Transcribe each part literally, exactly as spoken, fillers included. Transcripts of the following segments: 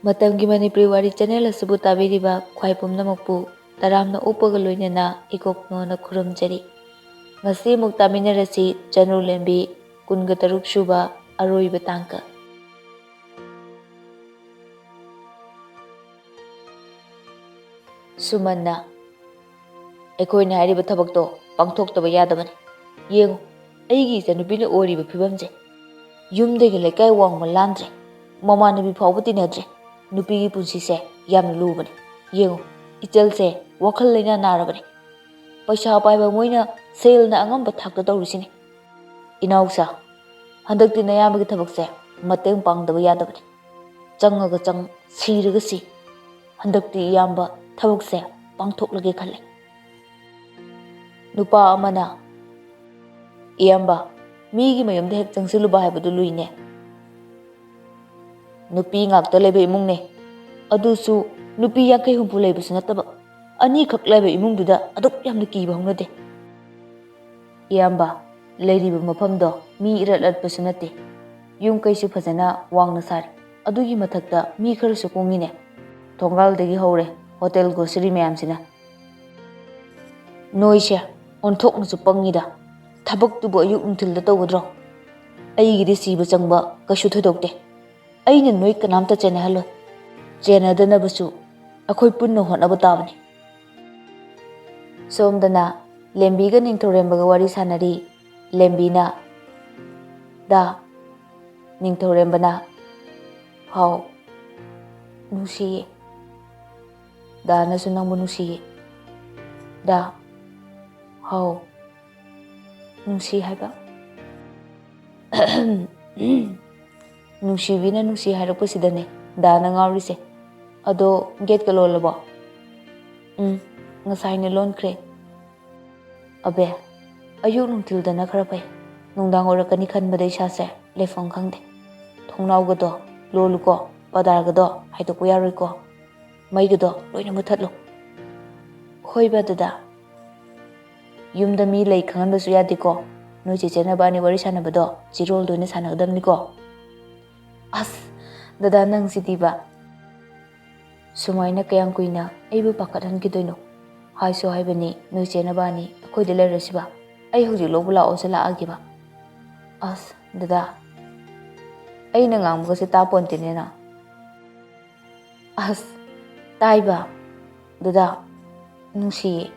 ꯃꯇꯝꯒꯤ ꯃꯅꯤꯄꯨꯔꯤ ꯋꯥꯔꯤ ꯆꯦꯅꯦꯜ ꯑꯁꯤꯕꯨ ꯇꯥꯕꯤꯔꯤꯕ ꯈ꯭ꯋꯥꯏ ꯄꯨꯝꯅꯃꯛꯄꯨ ꯇꯔꯥꯝꯅ ꯑꯣꯛꯄꯒ ꯂꯣꯏꯅꯅ ꯏꯀꯣꯛꯅꯣꯅ ꯈꯨꯔꯨꯝꯖꯔꯤ꯫ ꯉꯁꯤ ꯑꯃꯨꯛ ꯇꯥꯃꯤꯟꯅꯔꯁꯤ ꯆꯅꯨ ꯂꯦꯝꯕꯤ ꯀꯨꯟꯒ ꯇꯔꯨꯛ ꯁꯨꯕ ꯑꯔꯣꯏꯕ ꯇꯥꯡꯀꯛ꯫ ꯁꯨꯃꯟꯅ, ꯑꯩꯈꯣꯏꯅ ꯍꯥꯏꯔꯤꯕ ꯊꯕꯛꯇꯣ ꯄꯥꯡꯊꯣꯛꯇꯕ ꯌꯥꯗꯕꯅꯤ꯫ ꯌꯦꯡꯉꯨ, ꯑꯩꯒꯤ ꯏꯆꯟꯅꯨꯄꯤꯅ ꯑꯣꯏꯔꯤꯕ ꯐꯤꯕꯝꯁꯦ꯫ ꯌꯨꯝꯗꯒꯤ ꯂꯩꯀꯥꯏ ꯋꯥꯡꯃ ꯂꯥꯟꯗ꯭ꯔꯦ, ꯃꯃꯥꯟꯅꯕꯤ ꯐꯥꯎꯕ ꯇꯤꯟꯅꯗ꯭ꯔꯦ꯫ ꯅꯨꯄꯤꯒꯤ ꯄꯨꯟꯁꯤꯁꯦ ꯌꯥꯝꯅ ꯂꯨꯕꯅꯤ꯫ ꯌꯦꯡꯉꯨ, ꯏꯆꯜꯁꯦ ꯋꯥꯈꯜ ꯂꯩꯅꯥ ꯅꯥꯔꯕꯅꯤ꯫ ꯄꯩꯁꯥ ꯄꯥꯏꯕ ꯃꯣꯏꯅ ꯁꯦꯜꯅ ꯑꯉꯝꯕ ꯊꯥꯛꯇ ꯇꯧꯔꯤꯁꯤꯅꯤ꯫ ꯏꯅꯥꯎꯁꯥ, ꯍꯟꯗꯛꯇꯤ ꯅꯌꯥꯝꯕꯒꯤ ꯊꯕꯛꯁꯦ ꯃꯇꯦꯡ ꯄꯥꯡꯗꯕ ꯌꯥꯗꯕꯅꯤ꯫ ꯆꯪꯉꯒ ꯆꯪ, ꯁꯤꯔꯒ ꯁꯤ꯫ ꯍꯟꯗꯛꯇꯤ ꯏꯌꯥꯝꯕ ꯊꯕꯛꯁꯦ ꯄꯥꯡꯊꯣꯛꯂꯒꯦ ꯈꯜꯂꯦ꯫ ꯅꯨꯄꯥ ꯑꯃꯅ, "ꯏꯌꯥꯝꯕ, ꯃꯤꯒꯤ ꯃꯌꯨꯝꯗ ꯍꯦꯛ ꯆꯪꯁꯤꯜꯂꯨꯕ ꯍꯥꯏꯕꯗꯨ ꯂꯨꯏꯅꯦ꯫ ꯅꯨꯄꯤ ꯉꯥꯛꯇ ꯂꯩꯕ ꯏꯃꯨꯡꯅꯦ꯫ ꯑꯗꯨꯁꯨ ꯅꯨꯄꯤ ꯌꯥꯡꯈꯩ ꯍꯨꯝꯐꯨ ꯂꯩꯕꯁꯨ ꯅꯠꯇꯕ, ꯑꯅꯤꯈꯛ ꯂꯩꯕ ꯏꯃꯨꯡꯗꯨꯗ ꯑꯗꯨꯛ ꯌꯥꯝꯅ ꯀꯤꯕ ꯍꯧꯅꯗꯦ꯫ ꯏꯌꯥꯝꯕ, ꯂꯩꯔꯤꯕ ꯃꯐꯝꯗꯣ ꯃꯤ ꯏꯔꯠ ꯂꯠꯄꯁꯨ ꯅꯠꯇꯦ꯫ ꯌꯨꯝ ꯀꯩꯁꯨ ꯐꯖꯅ ꯋꯥꯡꯅ ꯁꯥꯔꯤ꯫ ꯑꯗꯨꯒꯤ ꯃꯊꯛꯇ ꯃꯤ ꯈꯔꯁꯨ ꯀꯨꯡꯉꯤꯅꯦ꯫ ꯊꯣꯡꯒꯥꯜꯗꯒꯤ ꯍꯧꯔꯦ ꯍꯣꯇꯦꯜ ꯒ꯭ꯔꯣꯁꯔꯤ ꯃꯌꯥꯝꯁꯤꯅ꯫ ꯅꯣꯏꯁꯦ ꯑꯣꯟꯊꯣꯛꯅꯁꯨ ꯄꯪꯉꯤꯗ꯫ ꯊꯕꯛꯇꯨꯕꯨ ꯑꯌꯨꯛ ꯅꯨꯡꯊꯤꯜꯗ ꯇꯧꯒꯗ꯭ꯔꯣ? ꯑꯩꯒꯤꯗꯤ ꯁꯤꯕ ꯆꯪꯕ ꯀꯩꯁꯨ ꯊꯣꯏꯗꯣꯛꯇꯦ꯫ ꯑꯩꯅ ꯅꯣꯏ ꯀꯅꯥꯝꯇ ꯆꯦꯟꯅꯍꯜꯂꯣꯏ꯫ ꯆꯦꯟꯅꯗꯅꯕꯁꯨ ꯑꯩꯈꯣꯏ ꯄꯨꯟꯅ ꯍꯣꯠꯅꯕ ꯇꯥꯕꯅꯤ꯫" ꯁꯣꯝꯗꯅ ꯂꯦꯝꯕꯤꯒ ꯅꯤꯡꯊꯧꯔꯦꯝꯕꯒ ꯋꯥꯔꯤ ꯁꯥꯟꯅꯔꯤ꯫ ꯂꯦꯝꯕꯤꯅ, "ꯗꯥ꯫" ꯅꯤꯡꯊꯧꯔꯦꯝꯕꯅ, "ꯍꯥꯎ꯫" "ꯅꯨꯡꯁꯤꯌꯦ꯫ ꯗꯥꯅꯁꯨ ꯅꯪꯕꯨ ꯅꯨꯡꯁꯤꯌꯦ꯫" "ꯗꯥ꯫" "ꯍꯥꯎ꯫" "ꯅꯨꯡꯁꯤ ꯍꯥꯏꯕ?" "ꯅꯨꯡꯁꯤꯕꯤꯅ ꯅꯨꯡꯁꯤ ꯍꯥꯏꯔꯛꯄꯁꯤꯗꯅꯦ ꯗꯥꯅ ꯉꯥꯎꯔꯤꯁꯦ꯫ ꯑꯗꯣ ꯒꯦꯠꯀ ꯂꯣꯜꯂꯕꯣ?" "ꯎꯝ, ꯉꯁꯥꯏꯅ ꯂꯣꯟꯈ꯭ꯔꯦ꯫" "ꯑꯕꯦ, ꯑꯌꯨꯛ ꯅꯨꯡꯊꯤꯜꯗꯅ ꯈꯔ ꯐꯩ꯫ ꯅꯨꯡꯗꯥꯡ ꯑꯣꯏꯔꯛꯀꯅꯤ ꯈꯟꯕꯗ ꯏꯁꯥꯁꯦ ꯂꯩꯐꯝ ꯈꯪꯗꯦ꯫ ꯊꯣꯡꯅꯥꯎꯒꯗꯣ ꯂꯣꯜꯂꯨꯀꯣ, ꯄꯗꯥꯔꯒꯗꯣ ꯍꯥꯏꯗꯣꯛꯄ ꯌꯥꯔꯣꯏꯀꯣ꯫ ꯃꯩꯒꯗꯣ ꯂꯣꯏꯅ ꯃꯨꯊꯠꯂꯨ꯫" "ꯍꯣꯏꯕ ꯗꯗꯥ꯫" "ꯌꯨꯝꯗ ꯃꯤ ꯂꯩ ꯈꯪꯍꯟꯕꯁꯨ ꯌꯥꯗꯦꯀꯣ꯫ ꯅꯣꯏ ꯆꯦꯆꯦ ꯅꯕꯥꯅꯤ ꯋꯥꯔꯤ ꯁꯥꯟꯅꯕꯗꯣ ꯆꯤꯔꯣꯜꯗ ꯑꯣꯏꯅ ꯁꯥꯟꯅꯒꯗꯕꯅꯤꯀꯣ꯫" "ꯑꯁ, ꯗꯗꯥ ꯅꯪꯁꯤꯗꯤꯕ꯫ ꯁꯨꯃꯥꯏꯅ ꯀꯌꯥꯝ ꯀꯨꯏꯅ ꯑꯩꯕꯨ ꯄꯥꯈꯠꯍꯟꯈꯤꯗꯣꯏꯅꯣ? ꯍꯥꯏꯁꯨ ꯍꯥꯏꯕꯅꯤ, ꯅꯣꯏ ꯆꯦ ꯅꯕꯥꯅꯤ ꯑꯩꯈꯣꯏꯗ ꯂꯩꯔꯁꯤꯕ꯫ ꯑꯩ ꯍꯧꯖꯤꯛ ꯂꯧꯕ ꯂꯥꯛꯑꯣꯁꯨ ꯂꯥꯛꯑꯒꯦꯕ꯫ ꯑꯁ, ꯗꯗꯥ, ꯑꯩꯅ ꯉꯥꯡꯕꯒꯁꯦ ꯇꯥꯄꯣꯟꯇꯦꯅꯦ ꯅꯪ꯫ ꯑꯁ, ꯇꯥꯏꯕ, ꯗꯗꯥ, ꯅꯨꯡꯁꯤꯌꯦ꯫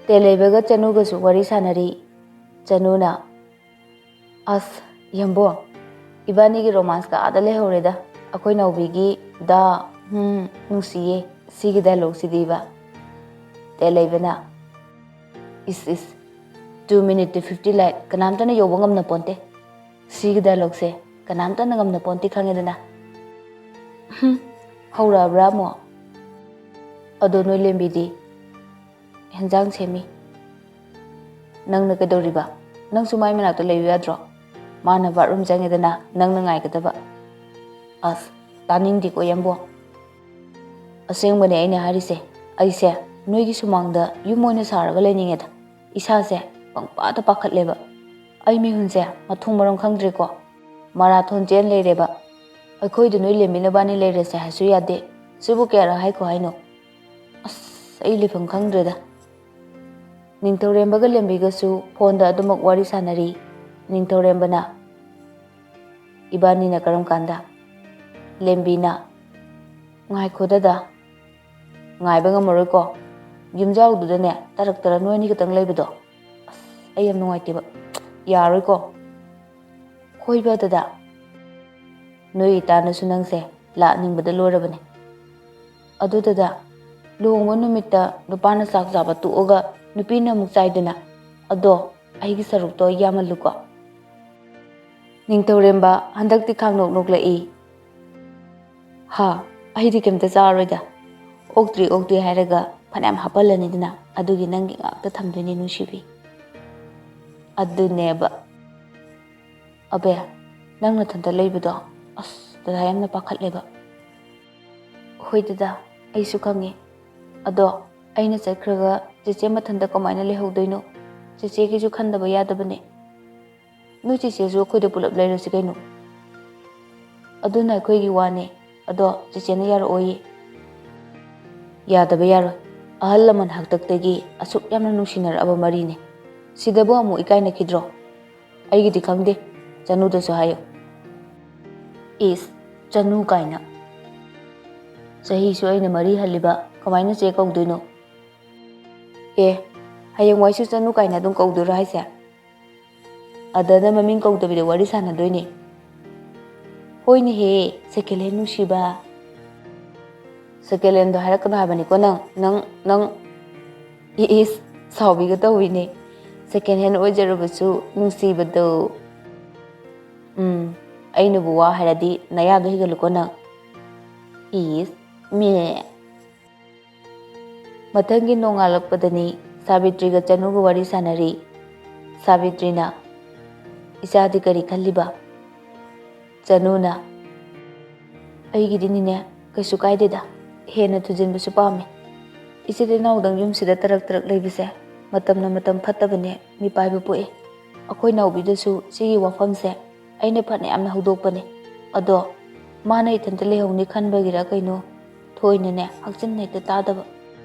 ꯇꯦꯂꯩꯕꯒ ꯆꯅꯨꯒꯁꯨ ꯋꯥꯔꯤ ꯁꯥꯟꯅꯔꯤ꯫ ꯆꯅꯨꯅ, "ꯑꯁ, ꯌꯥꯝꯕꯣ, ꯏꯕꯥꯅꯤꯒꯤ ꯔꯣꯃꯥꯟꯁꯀ ꯑꯥꯗ ꯂꯩꯍꯧꯔꯦꯗ꯫ ꯑꯩꯈꯣꯏ ꯅꯥꯎꯕꯤꯒꯤ ꯗꯥ, ꯍꯨꯝ, ꯅꯨꯡꯁꯤꯌꯦ, ꯁꯤꯒꯤ ꯗꯥꯏꯂꯣꯛꯁꯤꯗꯤꯕ?" ꯇꯦꯂꯩꯕꯅ, "is, is, two minute to fifty like ꯀꯅꯥꯝꯇꯅ ꯌꯧꯕ ꯉꯝꯅ ꯄꯣꯟꯇꯦ꯫ ꯁꯤꯒꯤ ꯗꯥꯏꯂꯣꯛꯁꯦ ꯀꯅꯥꯝꯇꯅ ꯉꯝꯅ ꯄꯣꯟꯇꯦ, ꯈꯪꯉꯦꯗꯅ?" ꯍꯨꯝ, ꯍꯧꯔꯛꯑꯕ꯭ꯔꯥ ꯑꯃꯨꯛ? ꯑꯗꯣ ꯅꯣꯏ ꯂꯦꯝꯕꯤꯗꯤ? ꯍꯦꯟꯖꯥꯡ ꯁꯦꯝꯃꯤ꯫ ꯅꯪꯅ ꯀꯩꯗꯧꯔꯤꯕ? ꯅꯪꯁꯨ ꯃꯥꯏ ꯃꯅꯥꯛꯇ ꯂꯩꯌꯨ ꯌꯥꯗ꯭ꯔꯣ? ꯃꯥꯅ ꯕꯥꯠꯔꯨꯝ ꯆꯪꯉꯦꯗꯅ, ꯅꯪꯅ ꯉꯥꯏꯒꯗꯕ꯫ ꯑꯁ, ꯇꯥꯅꯤꯡꯗꯦꯀꯣ, ꯌꯥꯝꯕꯣ꯫ ꯑꯁꯦꯡꯕꯅꯦ ꯑꯩꯅ ꯍꯥꯏꯔꯤꯁꯦ꯫ ꯑꯩꯁꯦ ꯅꯣꯏꯒꯤ ꯁꯨꯃꯥꯡꯗ ꯌꯨꯝ ꯑꯣꯏꯅ ꯁꯥꯔꯒ ꯂꯩꯅꯤꯡꯉꯦꯗ꯫ ꯏꯁꯥꯁꯦ ꯄꯪꯄꯥꯗ ꯄꯥꯈꯠꯂꯦꯕ꯫ ꯑꯩ ꯃꯤꯍꯨꯟꯁꯦ ꯃꯊꯣꯡ ꯃꯔꯝ ꯈꯪꯗ꯭ꯔꯦꯀꯣ꯫ ꯃꯔꯥꯊꯣꯟ ꯆꯦꯟ ꯂꯩꯔꯦꯕ꯫ ꯑꯩꯈꯣꯏꯗ ꯅꯣꯏ ꯂꯦꯝꯕꯤ ꯅꯕꯥꯅꯤ ꯂꯩꯔꯁꯦ ꯍꯥꯏꯁꯨ ꯌꯥꯗꯦ꯫ ꯁꯤꯕꯨ ꯀꯌꯥꯔꯛ ꯍꯥꯏꯈꯣ ꯍꯥꯏꯅꯣ? ꯑꯁ, ꯑꯩ ꯂꯩꯐꯝ ꯈꯪꯗ꯭ꯔꯦꯗ꯫ ꯅꯤꯡꯊꯧꯔꯦꯝꯕꯒ ꯂꯦꯝꯕꯤꯒꯁꯨ ꯐꯣꯟꯗ ꯑꯗꯨꯃꯛ ꯋꯥꯔꯤ ꯁꯥꯟꯅꯔꯤ꯫ ꯅꯤꯡꯊꯧꯔꯦꯝꯕꯅ, "ꯏꯕꯥꯅꯤꯅ ꯀꯔꯝ ꯀꯥꯟꯗ?" ꯂꯦꯝꯕꯤꯅ, "ꯉꯥꯏꯈꯣꯗꯗ, ꯉꯥꯏꯕ ꯉꯝꯃꯔꯣꯏꯀꯣ꯫ ꯌꯨꯝꯖꯥꯎꯗꯨꯗꯅꯦ ꯇꯔꯛ ꯇꯔꯛ ꯅꯣꯏ ꯑꯅꯤ ꯈꯛꯇꯪ ꯂꯩꯕꯗꯣ, ꯑꯁ, ꯑꯩ ꯌꯥꯝ ꯅꯨꯡꯉꯥꯏꯇꯦꯕ꯫ ꯌꯥꯔꯣꯏꯀꯣ?" "ꯍꯣꯏꯕ ꯗꯗꯥ, ꯅꯣꯏ ꯏꯇꯥꯅꯁꯨ ꯅꯪꯁꯦ ꯂꯥꯛꯅꯤꯡꯕꯗ ꯂꯣꯏꯔꯕꯅꯦ꯫ ꯑꯗꯨ ꯗꯗꯥ, ꯂꯨꯍꯣꯡꯕ ꯅꯨꯃꯤꯠꯇ ꯅꯨꯄꯥꯅ ꯆꯥꯛ ꯆꯥꯕ ꯇꯣꯛꯑꯒ ꯅꯨꯄꯤꯅ ꯑꯃꯨꯛ ꯆꯥꯏꯗꯅ, ꯑꯗꯣ ꯑꯩꯒꯤ ꯁꯔꯨꯛꯇꯣ ꯌꯥꯝꯍꯜꯂꯨꯀꯣ꯫" ꯅꯤꯡꯊꯧꯔꯦꯝꯕ ꯍꯟꯗꯛꯇꯤ ꯈꯥꯡꯅꯣꯛ ꯅꯣꯛꯂꯛꯏ꯫ "ꯍꯥ, ꯑꯩꯗꯤ ꯀꯩꯝꯇ ꯆꯥꯔꯣꯏꯗ꯫ ꯑꯣꯛꯇ꯭ꯔꯤ ꯑꯣꯛꯇ꯭ꯔꯤ ꯍꯥꯏꯔꯒ ꯐꯅꯌꯥꯝ ꯍꯥꯞꯄꯜꯂꯅꯤꯗꯅ, ꯑꯗꯨꯒꯤ ꯅꯪꯒꯤ ꯉꯥꯛꯇ ꯊꯝꯗꯣꯏꯅꯦ ꯅꯨꯡꯁꯤꯕꯤ꯫" ꯑꯗꯨꯅꯦꯕ꯫ "ꯑꯕꯦ, ꯅꯪ ꯅꯊꯟꯇ ꯂꯩꯕꯗꯣ, ꯑꯁ, ꯗꯗꯥ ꯌꯥꯝꯅ ꯄꯥꯈꯠꯂꯦꯕ꯫" "ꯍꯣꯏ ꯗꯗꯥ, ꯑꯩꯁꯨ ꯈꯪꯉꯦ꯫ ꯑꯗꯣ ꯑꯩꯅ ꯆꯠꯈ꯭ꯔꯒ ꯆꯦꯆꯦ ꯃꯊꯟꯇ ꯀꯃꯥꯏꯅ ꯂꯩꯍꯧꯗꯣꯏꯅꯣ? ꯆꯦꯆꯦꯒꯤꯁꯨ ꯈꯟꯗꯕ ꯌꯥꯗꯕꯅꯦ꯫ ꯅꯣꯏ ꯆꯦꯆꯦꯁꯨ ꯑꯩꯈꯣꯏꯗ ꯄꯨꯂꯞ ꯂꯩꯔꯁꯤ ꯀꯩꯅꯣ?" "ꯑꯗꯨꯅ ꯑꯩꯈꯣꯏꯒꯤ ꯋꯥꯅꯦ꯫ ꯑꯗꯣ ꯆꯦꯆꯦꯅ ꯌꯥꯔꯛꯑꯣꯌꯦ꯫ ꯌꯥꯗꯕ ꯌꯥꯔꯣꯏ꯫ ꯑꯍꯜ ꯂꯃꯟ ꯍꯥꯛꯇꯛꯇꯒꯤ ꯑꯁꯨꯛ ꯌꯥꯝꯅ ꯅꯨꯡꯁꯤꯅꯔꯛꯑꯕ ꯃꯔꯤꯅꯦ꯫ ꯁꯤꯗꯕꯨ ꯑꯃꯨꯛ ꯏꯀꯥꯏꯅꯈꯤꯗ꯭ꯔꯣ? ꯑꯩꯒꯤꯗꯤ ꯈꯪꯗꯦ, ꯆꯅꯨꯗꯁꯨ ꯍꯥꯏꯌꯨ꯫ ꯏꯁ, ꯆꯅꯨ ꯀꯥꯏꯅ꯫ ꯆꯍꯤꯁꯨ ꯑꯩꯅ ꯃꯔꯤ ꯍꯜꯂꯤꯕ, ꯀꯃꯥꯏꯅ ꯆꯦ ꯀꯧꯗꯣꯏꯅꯣ? ꯑꯦ, ꯍꯌꯦꯡꯋꯥꯏꯁꯨ ꯆꯅꯨ ꯀꯥꯏꯅ ꯑꯗꯨꯝ ꯀꯧꯗꯣꯏꯔꯣ ꯍꯥꯏꯁꯦ? ꯑꯗꯅ ꯃꯃꯤꯡ ꯀꯧꯗꯕꯤꯗ ꯋꯥꯔꯤ ꯁꯥꯟꯅꯗꯣꯏꯅꯦ꯫ ꯍꯣꯏꯅꯦꯍꯦ, second hand ꯅꯨꯡꯁꯤꯕ꯫ Second handꯗꯣ ꯍꯥꯏꯔꯛꯀꯅꯨ ꯍꯥꯏꯕꯅꯤꯀꯣ ꯅꯪ, ꯅꯪ, ꯅꯪ꯫ ꯏ-, ꯏꯁ, ꯁꯥꯎꯕꯤꯒ ꯇꯧꯋꯤꯅꯦ꯫ Second hand ꯑꯣꯏꯖꯔꯕꯁꯨ ꯅꯨꯡꯁꯤꯕꯗꯣ꯫ ꯎꯝ, ꯑꯩꯅꯕꯨ ꯋꯥ ꯍꯥꯏꯔꯗꯤ ꯅꯌꯥꯗꯣ ꯍꯤꯒꯠꯂꯨꯀꯣ ꯅꯪ꯫ ꯏꯁ, ꯃꯦ꯫ ꯃꯊꯪꯒꯤ ꯅꯣꯡꯉꯥꯜꯂꯛꯄꯗꯅꯤ ꯁꯥꯕꯤꯇ꯭ꯔꯤꯒ ꯆꯅꯨꯒ ꯋꯥꯔꯤ ꯁꯥꯟꯅꯔꯤ꯫ ꯁꯥꯕꯤꯇ꯭ꯔꯤꯅ, "ꯏꯆꯥꯗꯤ ꯀꯔꯤ ꯈꯜꯂꯤꯕ?" ꯆꯅꯨꯅ, "ꯑꯩꯒꯤꯗꯤꯅꯤꯅꯦ, ꯀꯩꯁꯨ ꯀꯥꯏꯗꯦꯗ, ꯍꯦꯟꯅ ꯊꯨꯖꯤꯟꯕꯁꯨ ꯄꯥꯝꯃꯦ꯫ ꯏꯆꯤꯜ ꯏꯅꯥꯎꯗꯪ ꯌꯨꯝꯁꯤꯗ ꯇꯔꯛ ꯇꯔꯛ ꯂꯩꯕꯁꯦ ꯃꯇꯝꯅ ꯃꯇꯝ ꯐꯠꯇꯕꯅꯦ, ꯃꯤꯄꯥꯏꯕ ꯄꯣꯛꯏ꯫ ꯑꯩꯈꯣꯏ ꯅꯥꯎꯕꯤꯗꯁꯨ ꯁꯤꯒꯤ ꯋꯥꯐꯝꯁꯦ ꯑꯩꯅ ꯐꯅꯌꯥꯝꯅ ꯍꯧꯗꯣꯛꯄꯅꯦ꯫ ꯑꯗꯣ ꯃꯥꯅ ꯏꯊꯟꯇ ꯂꯩꯍꯧꯅꯤ ꯈꯟꯕꯒꯤꯔ ꯀꯩꯅꯣ, ꯊꯣꯏꯅꯅꯦ ꯍꯛꯆꯤꯟꯅ ꯍꯦꯛꯇ ꯇꯥꯗꯕ꯫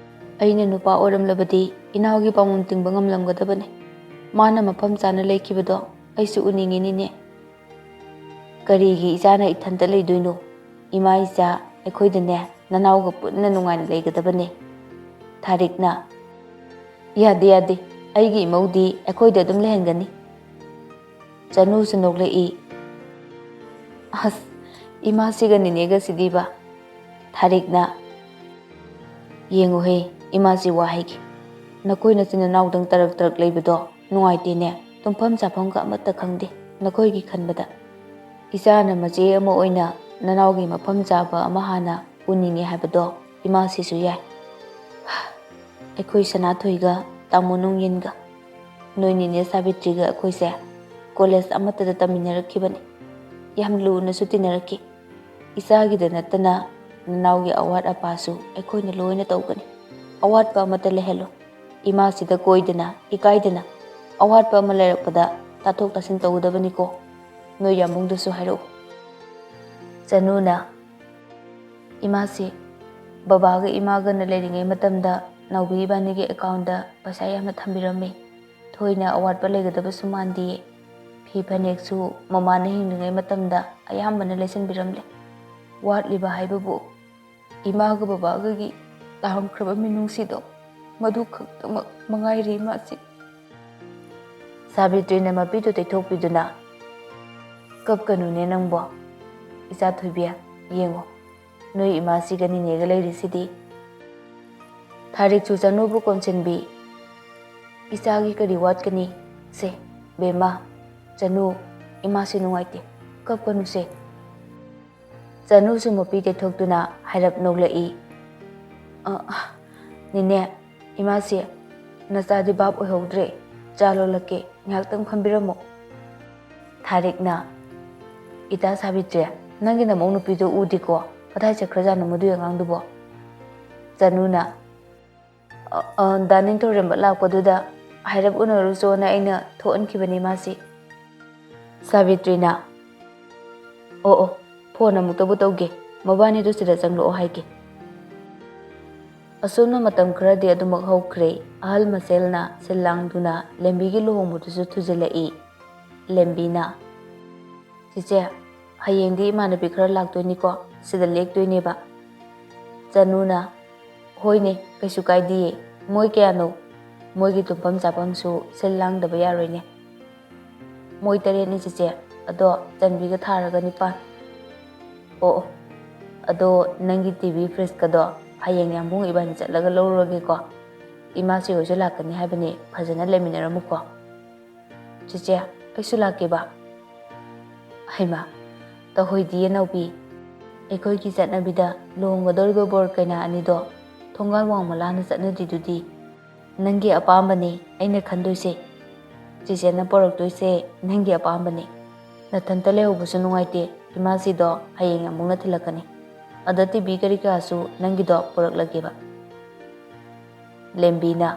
ꯑꯩꯅ ꯅꯨꯄꯥ ꯑꯣꯏꯔꯝꯂꯕꯗꯤ ꯏꯅꯥꯎꯒꯤ ꯄꯥꯎꯃꯨꯟ ꯇꯤꯡꯕ ꯉꯝꯂꯝꯒꯗꯕꯅꯦ꯫ ꯃꯥꯅ ꯃꯐꯝ ꯆꯥꯅ ꯂꯩꯈꯤꯕꯗꯣ ꯑꯩꯁꯨ ꯎꯅꯤꯡꯉꯤꯅꯤꯅꯦ꯫ ꯀꯔꯤꯒꯤ ꯏꯆꯥꯅ ꯏꯊꯟꯇ ꯂꯩꯗꯣꯏꯅꯣ? ꯏꯃꯥ ꯏꯆꯥ ꯑꯩꯈꯣꯏꯗꯅꯦ ꯅꯅꯥꯎꯒ ꯄꯨꯟꯅ ꯅꯨꯡꯉꯥꯏꯅ ꯂꯩꯒꯗꯕꯅꯦ꯫" ꯊꯥꯔꯤꯛꯅ, "ꯌꯥꯗꯦ, ꯌꯥꯗꯦ, ꯑꯩꯒꯤ ꯏꯃꯧꯗꯤ ꯑꯩꯈꯣꯏꯗ ꯑꯗꯨꯝ ꯂꯩꯍꯟꯒꯅꯤ꯫" ꯆꯅꯨꯁꯨ ꯅꯣꯛꯂꯛꯏ꯫ "ꯑꯁ, ꯏꯃꯥꯁꯤꯒ ꯅꯤꯅꯦꯒꯁꯤꯗꯤꯕ꯫" ꯊꯥꯔꯤꯛꯅ, "ꯌꯦꯡꯉꯨꯍꯦ, ꯏꯃꯥꯁꯤ ꯋꯥ ꯍꯥꯏꯒꯦ꯫ ꯅꯈꯣꯏ ꯅꯆꯤꯟ ꯅꯅꯥꯎꯗꯪ ꯇꯔꯛ ꯇꯔꯛ ꯂꯩꯕꯗꯣ ꯅꯨꯡꯉꯥꯏꯇꯦꯅꯦ꯫ ꯇꯨꯝꯐꯝ ꯆꯥꯐꯝꯒ ꯑꯃꯠꯇ ꯈꯪꯗꯦ ꯅꯈꯣꯏꯒꯤ ꯈꯟꯕꯗ꯫ ꯏꯆꯥꯅ ꯃꯆꯦ ꯑꯃ ꯑꯣꯏꯅ ꯅꯅꯥꯎꯒꯤ ꯃꯐꯝ ꯆꯥꯕ ꯑꯃ ꯍꯥꯟꯅ ꯎꯅꯤꯡꯉꯦ ꯍꯥꯏꯕꯗꯣ ꯏꯃꯥꯁꯤꯁꯨ ꯌꯥꯏ꯫ ꯑꯩꯈꯣꯏ ꯁꯅꯥꯊꯣꯏꯒ ꯇꯥꯃꯣ ꯅꯣꯡꯌꯤꯟꯒ, ꯅꯣꯏ ꯅꯤꯅꯦ ꯁꯥꯕꯤꯇ꯭ꯔꯤꯒ ꯑꯩꯈꯣꯏꯁꯦ ꯀꯣꯂꯦꯖ ꯑꯃꯠꯇꯗ ꯇꯝꯃꯤꯟꯅꯔꯛꯈꯤꯕꯅꯤ꯫ ꯌꯥꯝ ꯂꯨꯅꯁꯨ ꯇꯤꯟꯅꯔꯛꯈꯤ꯫ ꯏꯆꯥꯒꯤꯗ ꯅꯠꯇꯅ ꯅꯅꯥꯎꯒꯤ ꯑꯋꯥꯠ ꯑꯄꯥꯁꯨ ꯑꯩꯈꯣꯏꯅ ꯂꯣꯏꯅ ꯇꯧꯒꯅꯤ꯫ ꯑꯋꯥꯠꯄ ꯑꯃꯠꯇ ꯂꯩꯍꯜꯂꯣ꯫ ꯏꯃꯥꯁꯤꯗ ꯀꯣꯏꯗꯅ, ꯏꯀꯥꯏꯗꯅ, ꯑꯋꯥꯠꯄ ꯑꯃ ꯂꯩꯔꯛꯄꯗ ꯇꯥꯊꯣꯛ ꯇꯥꯁꯤꯟ ꯇꯧꯒꯗꯕꯅꯤꯀꯣ꯫ ꯅꯣꯏ ꯌꯥꯝꯕꯨꯡꯗꯁꯨ ꯍꯥꯏꯔꯛꯎ꯫" ꯆꯅꯨꯅ, "ꯏꯃꯥꯁꯤ ꯕꯕꯥꯒ ꯏꯃꯥꯒꯅ ꯂꯩꯔꯤꯉꯩ ꯃꯇꯝꯗ ꯅꯥꯎꯕꯤ ꯏꯕꯥꯅꯤꯒꯤ ꯑꯦꯀꯥꯎꯟꯗ ꯄꯩꯁꯥ ꯌꯥꯝꯅ ꯊꯝꯕꯤꯔꯝꯃꯤ꯫ ꯊꯣꯏꯅ ꯑꯋꯥꯠꯄ ꯂꯩꯒꯗꯕꯁꯨ ꯃꯥꯟꯗꯦ꯫ ꯐꯤ ꯐꯅꯦꯛꯁꯨ ꯃꯃꯥꯅ ꯍꯤꯡꯂꯤꯉꯩ ꯃꯇꯝꯗ ꯑꯌꯥꯝꯕꯅ ꯂꯩꯁꯤꯟꯕꯤꯔꯝꯂꯦ꯫ ꯋꯥꯠꯂꯤꯕ ꯍꯥꯏꯕꯕꯨ ꯏꯃꯥꯒ ꯕꯕꯥꯒꯒꯤ ꯇꯥꯔꯝꯈ꯭ꯔꯕ ꯃꯤꯅꯨꯡꯁꯤꯗꯣ, ꯃꯗꯨ ꯈꯛꯇꯃꯛ ꯃꯉꯥꯏꯔꯦ ꯏꯃꯥꯁꯤ꯫ ꯁꯥꯕꯤꯇ꯭ꯔꯤꯅ ꯃꯄꯤꯗꯨ ꯇꯩꯊꯣꯛꯄꯤꯗꯨꯅ, "ꯀꯞꯀꯅꯨꯅꯦ ꯅꯪꯕꯣ꯫ ꯏꯆꯥ ꯊꯣꯏꯕꯤ, ꯌꯦꯡꯉꯣ, ꯅꯣꯏ ꯏꯃꯥꯁꯤꯒ ꯅꯤꯅꯦꯒ ꯂꯩꯔꯤꯁꯤꯗꯤ꯫" ꯊꯥꯔꯤꯛꯁꯨ ꯆꯅꯨꯕꯨ ꯀꯣꯟꯁꯤꯟꯕꯤ, "ꯏꯆꯥꯒꯤ ꯀꯔꯤ ꯋꯥꯠꯀꯅꯤ? ꯁꯦ, ꯕꯦꯝꯃ, ꯆꯅꯨ, ꯏꯃꯥꯁꯤ ꯅꯨꯡꯉꯥꯏꯇꯦ, ꯀꯞꯀꯅꯨꯁꯦ꯫" ꯆꯅꯨꯁꯨ ꯃꯄꯤ ꯇꯩꯊꯣꯛꯇꯨꯅ ꯍꯥꯏꯔꯞ ꯅꯣꯛꯂꯛꯏ꯫ "ꯑ, ꯅꯤꯅꯦ, ꯏꯃꯥꯁꯤ, ꯅꯆꯥꯗꯤ ꯚꯥꯞ ꯑꯣꯏꯍꯧꯗ꯭ꯔꯦ꯫ ꯆꯥ ꯂꯣꯜꯂꯛꯀꯦ, ꯉꯥꯏꯍꯥꯛꯇꯪ ꯐꯝꯕꯤꯔꯝꯃꯣ꯫" ꯊꯥꯔꯤꯛꯅ, "ꯏꯇꯥ ꯁꯥꯕꯤꯇ꯭ꯔꯤ, ꯅꯪꯒꯤ ꯅꯃꯧ ꯅꯨꯄꯤꯗꯣ ꯎꯗꯦꯀꯣ? ꯀꯗꯥꯏ ꯆꯠꯈ꯭ꯔꯖꯥꯠꯅꯣ ꯃꯗꯨꯒꯤ ꯑꯉꯥꯡꯗꯨꯕꯣ?" ꯆꯅꯨꯅ, "ꯑ, ꯑ, ꯗꯥ ꯅꯤꯡꯊꯧꯔꯦꯝꯕ ꯂꯥꯛꯄꯗꯨꯗ ꯍꯥꯏꯔꯞ ꯎꯅꯔꯨꯆꯣꯅ ꯑꯩꯅ ꯊꯣꯛꯍꯟꯈꯤꯕꯅꯤ ꯃꯥꯁꯤ꯫" ꯁꯥꯕꯤꯇ꯭ꯔꯤꯅ, "ꯑꯣ, ꯑꯣ, ꯐꯣꯟ ꯑꯃꯨꯛꯇꯕꯨ ꯇꯧꯒꯦ, ꯃꯕꯥꯅꯤꯗꯨ ꯁꯤꯗ ꯆꯪꯂꯛꯑꯣ ꯍꯥꯏꯒꯦ꯫" ꯑꯁꯨꯝꯅ ꯃꯇꯝ ꯈꯔꯗꯤ ꯑꯗꯨꯃꯛ ꯍꯧꯈ꯭ꯔꯦ꯫ ꯑꯍꯜ ꯃꯁꯦꯜꯅ ꯁꯤꯜ ꯂꯥꯡꯗꯨꯅ ꯂꯦꯝꯕꯤꯒꯤ ꯂꯨꯍꯣꯡꯕꯗꯨꯁꯨ ꯊꯨꯖꯤꯜꯂꯛꯏ꯫ ꯂꯦꯝꯕꯤꯅ, "ꯆꯦꯆꯦ, ꯍꯌꯦꯡꯗꯤ ꯏꯃꯥꯟꯅꯕꯤ ꯈꯔ ꯂꯥꯛꯇꯣꯏꯅꯤꯀꯣ, ꯁꯤꯗ ꯂꯦꯛꯇꯣꯏꯅꯦꯕ꯫" ꯆꯅꯨꯅ, "ꯍꯣꯏꯅꯦ, ꯀꯩꯁꯨ ꯀꯥꯏꯗꯤꯌꯦ꯫ ꯃꯣꯏ ꯀꯌꯥꯅꯣ? ꯃꯣꯏꯒꯤ ꯇꯨꯝꯐꯝ ꯆꯥꯐꯝꯁꯨ ꯁꯤꯜ ꯂꯥꯡꯗꯕ ꯌꯥꯔꯣꯏꯅꯦ꯫" "ꯃꯣꯏ ꯇꯔꯦꯠꯅꯤ ꯆꯦꯆꯦ, ꯑꯗꯣ ꯆꯟꯕꯤꯒ ꯊꯥꯔꯒ ꯅꯤꯄꯥꯟ꯫ ꯑꯣ, ꯑꯣ, ꯑꯗꯣ ꯅꯪꯒꯤ ꯇꯤ ꯚꯤ ꯐ꯭ꯔꯤꯖꯀꯗꯣ ꯍꯌꯦꯡ ꯌꯥꯝꯕꯨꯡ ꯏꯕꯥꯅꯤ ꯆꯠꯂꯒ ꯂꯧꯔꯨꯔꯒꯦꯀꯣ꯫ ꯏꯃꯥꯁꯤ ꯍꯣꯏꯁꯨ ꯂꯥꯛꯀꯅꯤ ꯍꯥꯏꯕꯅꯤ, ꯐꯖꯅ ꯂꯩꯃꯤꯟꯅꯔꯝꯃꯨꯀꯣ꯫" "ꯆꯦꯆꯦ, ꯑꯩꯁꯨ ꯂꯥꯛꯀꯦꯕ꯫" "ꯍꯩꯃꯥ, ꯇꯧꯍꯣꯏꯗꯤꯌꯦ ꯅꯥꯎꯕꯤ꯫ ꯑꯩꯈꯣꯏꯒꯤ ꯆꯠꯅꯕꯤꯗ ꯂꯨꯍꯣꯡꯒꯗꯧꯔꯤꯕ ꯕꯣꯔ ꯀꯩꯅꯥ ꯑꯅꯤꯗꯣ ꯊꯣꯡꯒꯥꯜ ꯋꯥꯡꯃ ꯂꯥꯟꯅ ꯆꯠꯅꯗ꯭ꯔꯤꯗꯨꯗꯤ?" "ꯅꯪꯒꯤ ꯑꯄꯥꯝꯕꯅꯤ ꯑꯩꯅ ꯈꯟꯗꯣꯏꯁꯦ꯫ ꯆꯦꯆꯦꯅ ꯄꯣꯔꯛꯇꯣꯏꯁꯦ ꯅꯪꯒꯤ ꯑꯄꯥꯝꯕꯅꯤ꯫ ꯅꯊꯟꯇ ꯂꯩꯍꯧꯕꯁꯨ ꯅꯨꯡꯉꯥꯏꯇꯦ, ꯏꯃꯥꯁꯤꯗꯣ ꯍꯌꯦꯡ ꯑꯃꯨꯛꯅ ꯊꯤꯜꯂꯛꯀꯅꯤ꯫ ꯑꯗ ꯇꯤ ꯚꯤ ꯀꯔꯤ ꯀꯔꯥꯁꯨ ꯅꯪꯒꯤꯗꯣ ꯄꯨꯔꯛꯂꯒꯦꯕ꯫" ꯂꯦꯝꯕꯤꯅ,